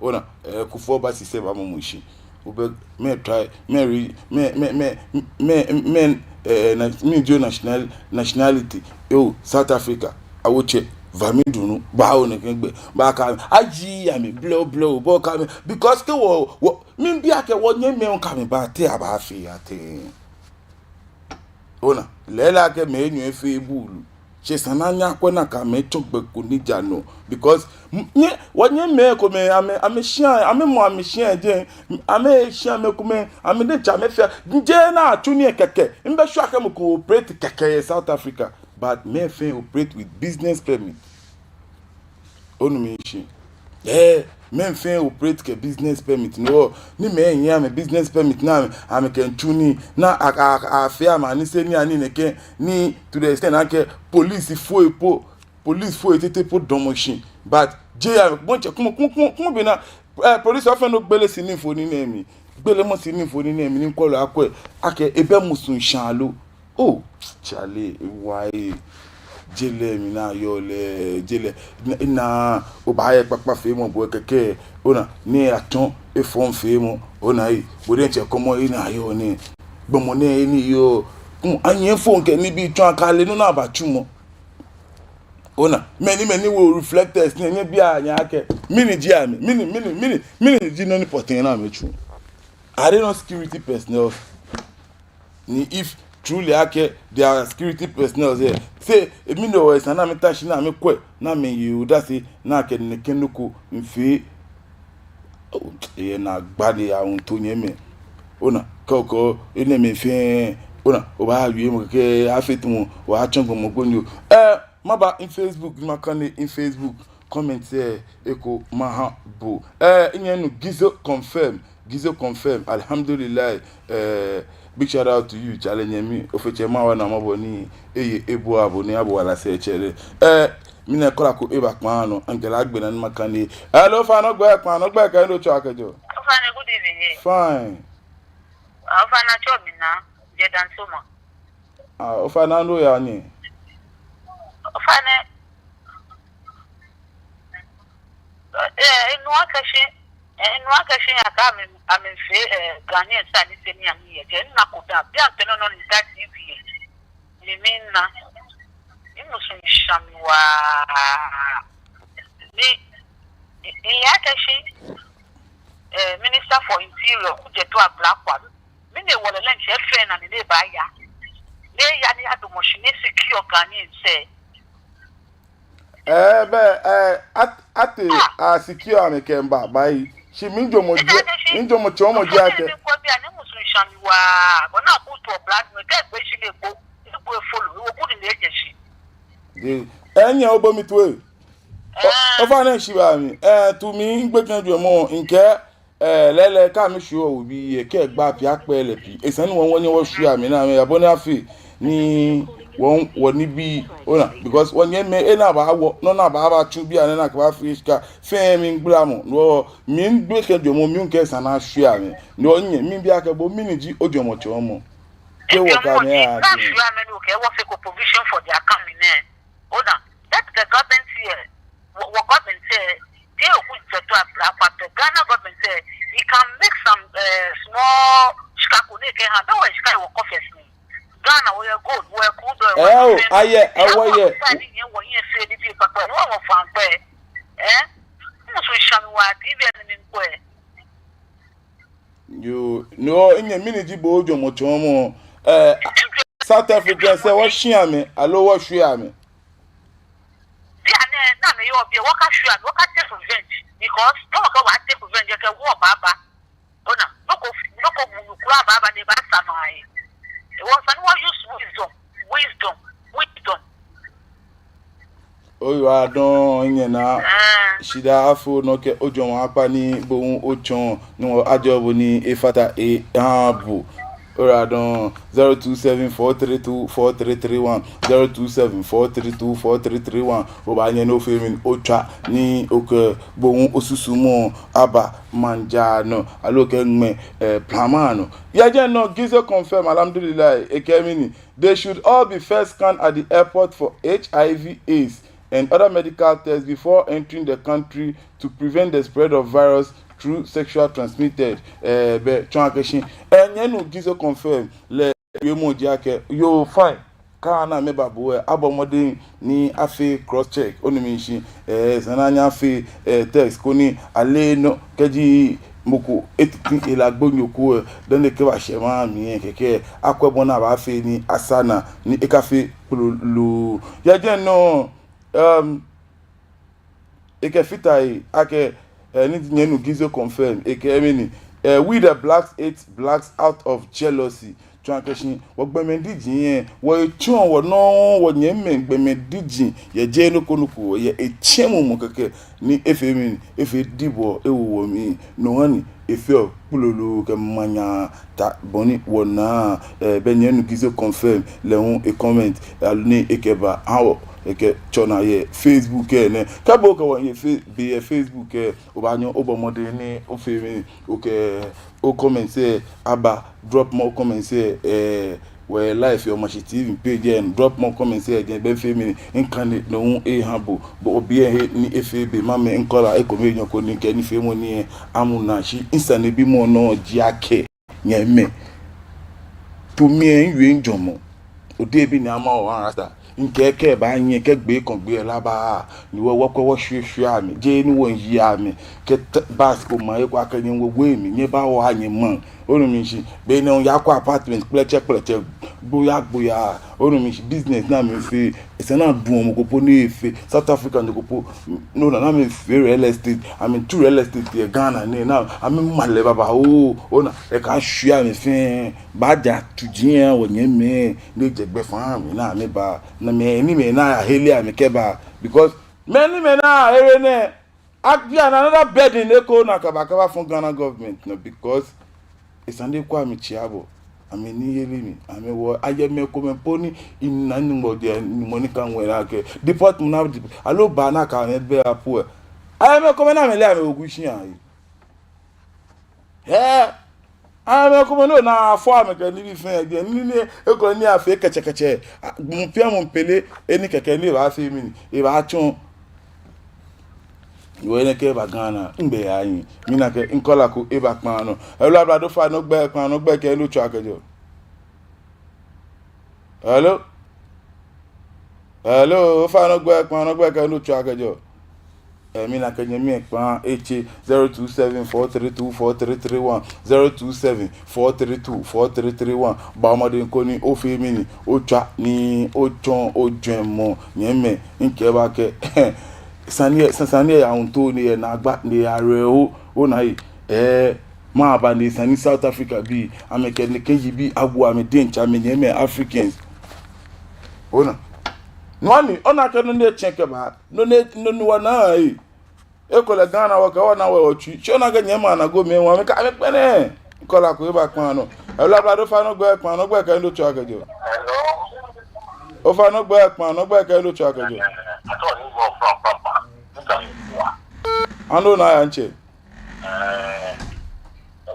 Ona, eh, Kufuor ba sisɛ ba mɔ mushi. Obɛ, mɛɛ tribe, mɛɛ re-, mɛɛ, mɛɛ, mɛɛ, mɛɛ, mɛɛ, eh, na-, mɛɛ ji o national-, nationality. Yo, South Africa. Awotsɛ, va mi dunu, ba o nɛkɛ gbɛ, ba ka mi. Ayi amɛ, blɛo, blɛo, bɔ ka mi. Because kɛ wɔ, wɔ, mibi akɛ wɔnyɛmimɛi ka mi ba te abaafee atɛŋ. Ona, lɛɛlɛŋ akɛ mɛi enyɔ efee buulu. Shi esa ni anyɛ akwɛ nakai amɛtsɔ gbɛ ko ni ja nɔ. Because, m-, nyɛ, wɔnyɛmimɛi komɛi, amɛ, amɛshĩa, amɛmɔ amɛshĩa jɛi, amɛshĩa mɛi komɛi, amɛ diɛŋtsɛ amɛfɛɛ. Jeee ni atsu nii kɛkɛ. Mibɛ sure akɛ mɔ ko operate kɛkɛ yɛ South Africa. But mɛi fɛɛ operate with business permit. Onu mishishi. Eh, mɛi fɛɛ operate kɛ business permit. No, ni mɛi yɛ amɛ business permit ni amɛ, amɛkɛtsu nii, ni a, a, a, afee amɛ nii sɛɛ ni ani nɛkɛ, ni to the extent akɛ police foi po, police foi tete po damɔ shi. But, jeee amɛ, bɔ ni tsɛ, kwɛmɔ, kwɛmɔ, kwɛmɔ, kwɛmɔ bɔ ni, eh, police officer nɔ gbele sini fo ni nɛ mi. Gbelemɔ sini fo ni nɛ mi ni kwɛlɔ akwɛ. Akɛ, ebɛ musuŋshãa lo. Oh, Charlie, why? Jeee lɛ mina yɔɔ lɛ, jeee lɛ. Ina, ina, obaayɛ kpakpa feemɔ bo kɛkɛ. Ona, ni atsɔ efɔŋ feemɔ. Ona, ei, bo diɛŋtsɛ kɔmɔ ina yɔɔ nɛɛ. Gbɔmɔ nɛɛ ni yɔɔ. Kwɛmɔ, anyɛ fɔŋ kɛ nibii tsɔ akɛ ale nɔ ni abaatsu mɔ. Ona, mɛni, mɛni wo reflectors nɛɛ, nyɛbia nyɛ akɛ. Mɛni ji amɛ, mɛni, mɛni, mɛni, mɛni ji nɔ ni pɔtɛɛ ni amɛtsu. Are they not security personnel? Ni if truly akɛ they are security personnel here, say, emi nɔ wɔ esa ni amɛta shi ni amɛkwɛ, ni amɛye odase, ni akɛ nɛkɛ nɔ ko mifee. Oh, eyɛ naagba ni awo to nyɛmimɛi. Ona, kɛ okɔ, enɛɛmɛi fɛɛ, ona, obaawie mɔ kɛkɛ, afee tamɔ, obaatsɔ gbɔmɔ gbonyo. Eh, maba in Facebook, ni makane in Facebook. Comment lɛ eko maha bo. Eh, minyɛmi nuu Gizo confirm. Gizo confirm. Alhamdulillah. Eh, Big shout out to you, Charlie Nyemi. Ofe che ma wa na mabo ni eye ebu abo ni abo wala se chere. Eh, mina kola ko eba kpano, angela agbe na ni makani. Hello, Fana gbe kpano, gbe ka ndo cho akejo. Fana, good evening. Fine. Ah, Fana cho mi na, je dan soma. Ah, Fana ndo ya ni. Fana, eh, inu akɛ shi, eh, inu akɛ shi ya ka mi, ami fe, eh, Ghanaian sa ni se ni ami ye, je na ko da, bi an teno no ni da T V ye. Ni mi na, ni musu ni shami wa, ni, ni ya kɛ shi, eh, Minister for Interior, kuje to abla kwa. Mi ne wala lenche fe na ni ne ba ya. Ne ya ni adu moshi ne secure Ghanaian se. Eh, be, eh, at, ate, a secure ame kemba, bai. Shi mi njo mo je, njo mo cho mo je ake. Ni ko bi ani musu shami wa, bona ku to blood, me ke gbe shi le ko, ni ko follow, wo ku ni le je shi. De, enye obo mi tuwe. O, o fa ne shi ba mi. Eh, tu mi ngbe kan jo mo, nke, eh, lele ka mi shu obi ye ke gba pi akpe le pi. Esa ni won won wo shu ami na mi, abo na fi. Ni won won ni bi, ona, because won ye me, e na ba wo, no na ba ba chu bi ane na ka ba fi shika. Fe mi ngbla mo. No, mi ngbe ke jo mo, mi nke sa na shu ami. No, nye, mi bi ake bo, mi ni ji o jo mo cho mo. Ke wo ka mi a. Ka shu ami no ke wo fe ko provision for their coming, eh. Ona, that the government here, what, what government say, they could get to a black part. The Ghana government say, he can make some, uh, small shika ko ne ke ha, no shika wo confess ni. Ghana, we are good, we are good, we are Eh, oh, good. Aye, awo ye. Sani ye wo ye se ni bi papa, wo wo fan pe. Eh? Musu shami wa T V ni mi ko e. Yo, no, inye mi ni ji bo jo mo cho mo. Eh, South Africa se wo shi ami, alo wo shu ami. Bi ane, na me yo bi, wo ka shu ami, wo ka take revenge. Because no ka wa take revenge ke wo baba. Ona, no ko, no ko mu kura baba ne ba sama e. E wo sani wo use wisdom, wisdom, wisdom. Oyiwaladɔŋŋ, nyɛna. Shida afo nɔ kɛ ojwɛŋmɔ akpa ni bo hu otsɔɔ ni wɔ ajɔ bo ni efata eha bo. Oyiwaladɔŋŋ, zero two seven four three two four three three one, zero two seven four three two four three three one. Obaanyɛ ni ofee mi otswa ni okɛ bo hu osusumɔ aba maŋ ja nɔ aloo kɛ ŋmɛ, eh, plama nɔ. Yɛ jɛi nɔ, Gizo Confirm, alhamdulillah, ekɛɛ mɛni? They should all be first scanned at the airport for H I V, AIDS and other medical tests before entering the country to prevent the spread of virus through sexual transmitted. Eh, be tsɔɔ akɛ shi, eh, nyɛnu Gizo Confirm lɛ wiemɔ ji akɛ, yo, fine. Kɛ ana amɛba bo lɛ, abɔ mɔdɛŋ ni afee cross check, onu mishishi, eh, esa ni anyɛ afee, eh, test koni ale nɔ kɛji mɔ ko etiti ela gbonyo ko lɛ, dani ekɛbashɛ maŋ mli lɛ kɛkɛ akwɛ bɔ ni abaafee ni asa naa ni ekafee kpololo. Yɛ jɛi nɔ, um, ekɛfata he akɛ, eh, ni nyɛnu Gizo Confirm, ekɛɛ mɛni, eh, we the blacks hate blacks out of jealousy. Tsɔɔ akɛ shi, wɔ gbɔmɛi diji lɛ, wɔtsɔɔ wɔnɔ, wɔnyɛmimɛi gbɔmɛi diji, yɛ jɛi nɔ ko nɔ ko, yɛ etsɛmɔ mɔ kɛkɛ, ni efee mɛni, efee dibɔ, ewo wɔmli, no hewɔ ni efeɔ kpololo kɛ manyaa ta bɔ ni wɔnaa, eh, be nyɛnu Gizo Confirm lɛ hu e comment, aloo ni ekɛba, ha wɔ, ekɛtsɔɔ naa yɛ Facebook lɛ nɛ. Kɛ bo kɛ wɔ yɛ fe-, be yɛ Facebook lɛ, obaanyɛ obɔ mɔdɛŋ ni ofee mɛni, okɛ o comments lɛ aba, drop more comments lɛ, eh, wɔ live yɛ Omashi T V page lɛ, drop more comments lɛ, jɛi be fee mɛni, mikane no hu eha bo, bo obi lɛ he ni efee be ma mɛ, mi caller ekome nyɔŋ ko ni kɛ nifeemɔ nɛɛ amu naa shi, misanebimɔ nɔ ji akɛ, nyɛmɛi, to mi lɛ miwie mijwɛŋmɔ, ode bi ni ama wɔ one rasta. Mikɛɛ kɛ baanyɛ kɛ gbi kɔŋ gbi lɛ lɛ aba, ni wɔ, wɔkwɛ wɔshwie shwie amɛ, jɛi ni wɔyi amɛ, kɛ t-, bus ko ma eko akɛ nyɛ wɔ wɔ mli, nyɛba wɔ ha nyɛmaŋ. Onu mishishi, be ni oyakwɛ apartment kplɛtsɛ kplɛtsɛ, gboya gboya, onu mishishi, business ni amɛfee, esa ni adu mɔ ko po ni efee, South Africa nɔ ko po, no na, ni amɛfee real estate, amɛtsu real estate yɛ Ghana nɛɛ, ni amɛma lɛ babaoo, ona, ekashwie amɛ fɛɛ. Baaja tsuji lɛ wɔnyɛmimɛi ni jɛ gbɛfaŋ mli ni amɛba, ni mɛi ni mɛi ni ahere amɛ kɛba, because mɛi ni mɛi ni ahere nɛɛ, abi another burden eko ni akaba kɛbafɔ Ghana government nɔ, because esa ni ekwɛ amɛtsɛ abɔ, amɛniyeli mli, amɛwo, ayɛ mɛi komɛi po ni ina Nyɔŋmɔ diɛŋtsɛ, Nyɔŋmɔ ni kã ŋwɛi lɛ akɛ deport amɛ naa, aloo baa naa kɛ amɛ bɛ apu lɛ. Ayɛ mɛi komɛi ni amɛleee amɛweku shia ayi. Hɛɛ, amɛi komɛi nɔ ni afɔ amɛ kɛ nibii fɛɛ, jeee nii ni ekolɛ ni afee kɛtsɛkɛtsɛ, mɔ pɛ mɔ pele, enɛ kɛkɛ ni ebaafee mɛni, ebaatsɔ. Wɔ enɛ kɛ eba Ghana, ŋgbɛ ya nyi, mina akɛ caller ko eba kpaa nɔ. Hello, ablade, ofainɛ ogbɛi, kpaa nɔ ogbɛi kɛ he ni otswaa kɛjɛɔ. Hello? Hello, ofainɛ ogbɛi, kpaa nɔ ogbɛi kɛ he ni otswaa kɛjɛɔ. Eh, mina akɛ nyɛmi lɛ kpaa etse, zero two seven four three two four three three one, zero two seven four three two four three three one. Bɔɔ mɔdɛŋ koni ofee mɛni, otswa ni otsɔɔ ojwɛŋmɔ, nyɛmimɛi, ŋkɛɛ bo akɛ sane lɛ, sa-, sane lɛ yɛ huntoo ni eyɛ naagba ni eyɛ awerɛho, ona ei, eh, mɛɛba ni esa ni South Africa bii, amɛkɛ nɛkɛ yibii awo amɛ diɛŋtsɛ, amɛnyɛmimɛi Africans. Ona. Nɔ ni, ona akɛ nɔ ni etsɛŋ kɛba, nɔ ni, nɔ ni wɔnaa ei. Ekolɛ Ghana wɔkɛ wɔnaa wɔ wɔtsui. Shi ona akɛ nyɛmimɛi anaagbee mli, amɛkɛ amɛkpɛlɛɛɛ. Caller ko eba kpaa nɔ. Hello, ablade, ofainɛ ogbɛi, kpaa nɔ ogbɛi kɛ he ni otswaa kɛjɛɔ. Hello. Ofainɛ ogbɛi, kpaa nɔ ogbɛi kɛ he ni otswaa kɛjɛɔ. Eh, I thought you were from Papa. Look at you. Ano na ya nche. Eh,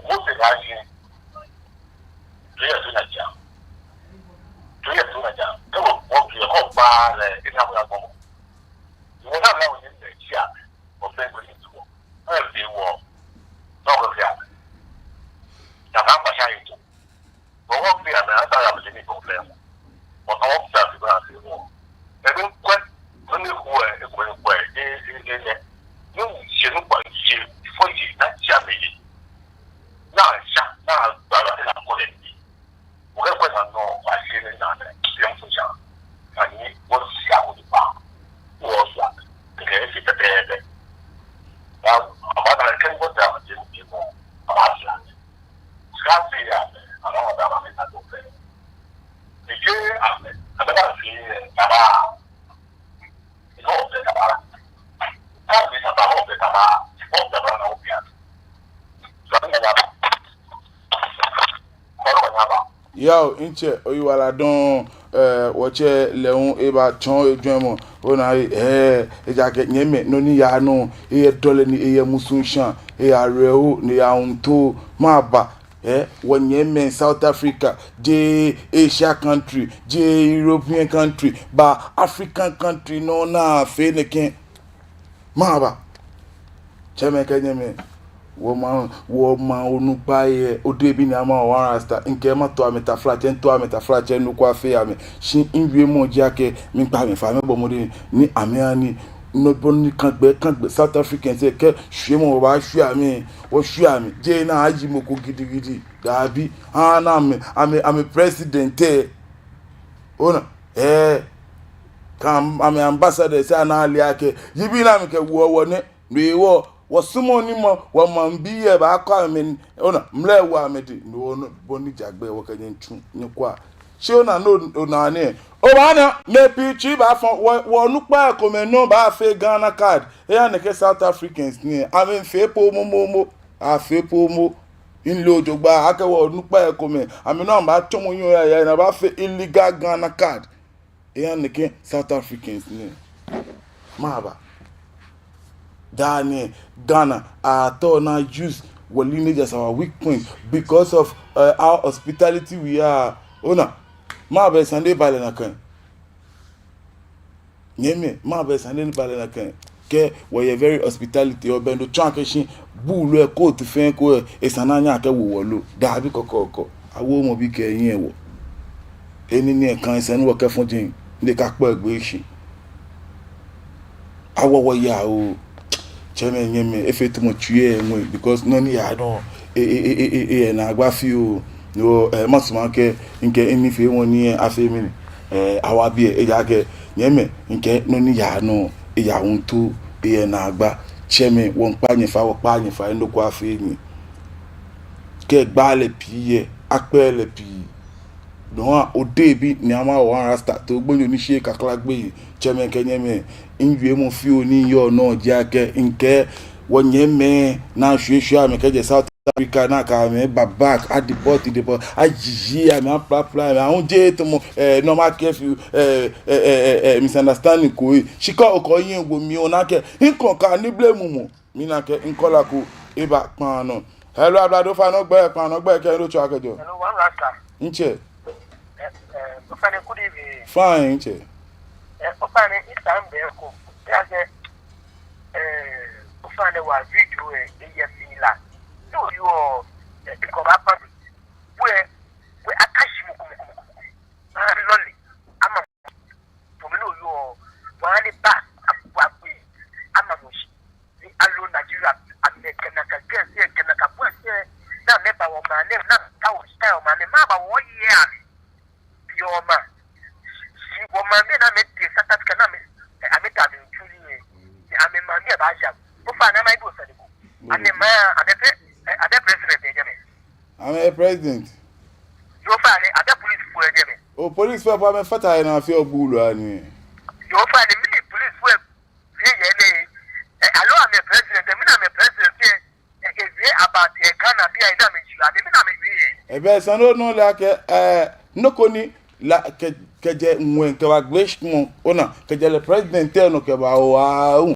Mose na ji. Tuya tuna ja. Tuya tuna ja. Ewo, wo ki ho ba le, ina muna gomo. Wo na la wo ni le ja. Wo be ko ni tuwo. Eh, be wo. No go ya. Ya ka ba sha ito. Bɔ wɔfee amɛ, ata ya mli ni problem. Bɔ ka wɔfee amɛ, bɔ afee wɔ. Ebi ŋkwɛ, mɛni kwɛ, ekwɛ ŋkwɛ, e, e, e, nɛ. Ni ŋ-, yɛ nu kpa, yɛ, fɔ yɛ, na tia mɛ yɛ. Na sha, na gbala, na kɔ lɛ ni. Wɔkɛ kwɛ na nɔ, wa yɛ ni na nɛ, yɛ ŋ fɔ sha. Ani, wɔsi ako ni ba. Wɔsi ako. Kɛkɛ, efi pɛpɛɛpɛ. Na, ama na kɛ ŋkwɛ ta, yɛ ni mɔ, ama si ako. Yao, ntsɛ, oyiwaladɔŋŋ, eh, wɔtsɛ lɛ hu eba tsɔɔ ejwɛŋmɔ, ona ei, eh, ejaakɛ nyɛmimɛi, nɔ ni yaa nɔ, eyɛ dɔlɛ ni eyɛ musuŋ shã, eyɛ awerɛho ni eyɛ huntoo, mɛɛba, eh, wɔnyɛmimɛi South Africa, jeee Asia country, jeee European country, baa African country nɔ ni afee nɛkɛ. Mɛɛba. Tsɛmɛi kɛ nyɛmɛi, wɔmaŋ, wɔmaŋ onukpai lɛ, Odehe bi Nii Amaa One Rasta, ŋkɛɛ mato amɛ taflatsɛ, ŋto amɛ taflatsɛ, nɔ ko afee amɛ. Shi miwiemɔ ji akɛ, miikpa amɛ fai, amɛbɔ mɔdɛŋ ni amɛha ni, nɔ bɔ ni kaŋ gbɛ, kaŋ gbɛ South Africans lɛ, kɛ shwiemɔ wɔbaashwie amɛ, wɔshwie amɛ, jeee ni ayi mɔ ko gidigidi, dabi, haa ni amɛ, amɛ, amɛ president lɛ. Ona, eh, kɛ amɛ ambassadors lɛ ana ale akɛ, yibii ni amɛkɛwoɔ wɔ nɛ, no hewɔ, wɔsumɔɔɔ ni mɔ, wɔmaŋbii lɛ baakɔ amɛ, ona, mla lɛ wo amɛdɛŋ, no hewɔ, bɔ ni ja gbɛ wɔkɛ nyɛ tsu, nyɛkwɛa. Shi ona, no, ona nɛ, obaana, mɛi pii tsui baafɔ, wɔ, wɔnukpai komɛi nɔ baafee Ghana card, eha nɛkɛ South Africans nɛɛ, amɛmiifee po momomo, afee po momo. Mile jogbaŋŋ akɛ wɔnukpai komɛi, amɛ nɔ amɛbaatsɔmɔ yɔɔ ya ya ni abaafee illegal Ghana card. Eha nɛkɛ South Africans nɛɛ. Mɛɛba. Daa nɛɛ, Ghana, atɔ na use wɔ lineage as our weak point because of, uh, our hospitality we are. Ona, mɛɛba sane lɛ ba lɛ nakai. Nyɛmimɛi, mɛɛba sane lɛ ba lɛ nakai. Kɛ wɔyɛ very hospitality, obɛ nɔ tsɔɔ akɛ shi, buulu lɛ, coat fɛɛ ko lɛ, esa ni anyɛ akɛwo wɔ lo. Dabi kɔkɔɔkɔ. Awoɔ mɔ bi kɛ ehiɛ wɔ. Enɛ ni eka esa ni wɔkɛfɔ jeŋ, ni ekakpɔ egbɛ shi. Awo wɔ ya oo. Tsɛmɛi, nyɛmɛi, efee tamɔ tsui lɛ ŋwɛi, because nɔ ni yaa nɔ, e, e, eyɛ naagba fioo. No, eh, masumɔ akɛ, ŋkɛ enifeemɔ nɛɛ afee mɛni, eh, awa biɛ, ejaakɛ, nyɛmɛi, ŋkɛ nɔ ni yaa nɔ, eyɛ huntoo, eyɛ naagba. Tsɛmɛi, wɔmiikpa nyɛ fai, wɔkpaa nyɛ fai, nɔ ko afee nyɛ. Kɛ gbalɛ pii yɛ, akpɛlɛ pii. No hewɔ Odehe bi Nii Amaa One Rasta, to gbonyo ni shi kakla gbeyei, tsɛmɛi kɛ nyɛmɛi, miwiemɔ fioo ni yɔɔ nɔ ji akɛ, ŋkɛ wɔnyɛmɛi ni ashwie shwie amɛ kɛjɛ South Africa nakai, amɛba back, a deport, deport, ayiyi amɛ, a pla pla amɛ, a ŋ je to mɔ, eh, normal curfew, eh, eh, eh, eh, eh, misunderstanding ko, eh. Shi kɛ okɔ yɛn wo mi ona akɛ, ŋkɔ ka ni blame mɔ, mina akɛ ŋkɔ la ko, eba kpaa nɔ. Hello, ablade, ofainɛ ogbɛi, kpaa nɔ ogbɛi, kɛ he ni otswaa kɛjɛɔ. Hello, One Rasta. Ntsɛ. Eh, eh, ofainɛ, good evening. Fine, ntsɛ. Eh, ofainɛ, esa mbɛ ko. Ya sɛ, eh, ofainɛ wa video, eh, eyɛ mli la. No yɔɔ, eh, because ba pa mi. Wɛ, wɛ aka shi mɔ ko, mɔ ko, mɔ ko, mɔ ko. Ba lɔle. Ama. Tumi no yɔɔ. Wa ni ba. Wa kpe. Ama mɔ shi. Ni aloo Nigeria, amɛkɛ nakai girls lɛ, kɛ nakai boys lɛ, ni amɛba wɔmaŋ nɛɛ, ni amɛta wɔ style maŋ nɛɛ, mɛɛba wɔyeɔ amɛ? Yɔɔ maŋ. Shi wɔmaŋbii ni amɛtee South Africa ni amɛ, eh, amɛta amɛtsu nii lɛ. Ni amɛmaŋbii lɛ baaja. Ofainɛ, ama ibo sane ko. Amɛmaŋ, amɛ pre-, eh, amɛ president yɛ jɛmɛ. Amɛ president. Yoo, ofainɛ, amɛ policefoi yɛ jɛmɛ. O policefoi po amɛfata he ni afeɔ buulu ani. Yoo, ofainɛ, mɛni policefoi wie yɛ nɛɛ, eh, aloo amɛ president, eh, mɛni amɛ president, eh, eh, eh, wie about, eh, Ghana biɛ, eh, ni amɛji, amɛ, mɛni amɛwie yɛ? Ebɛ sane nɔ lɛ akɛ, eh, nɔ ko ni la kɛ, kɛjɛ ŋwɛi kɛba gbɛ shi mɔ, ona, kɛjɛ lɛ president lɛ nɔ kɛba o, a, o.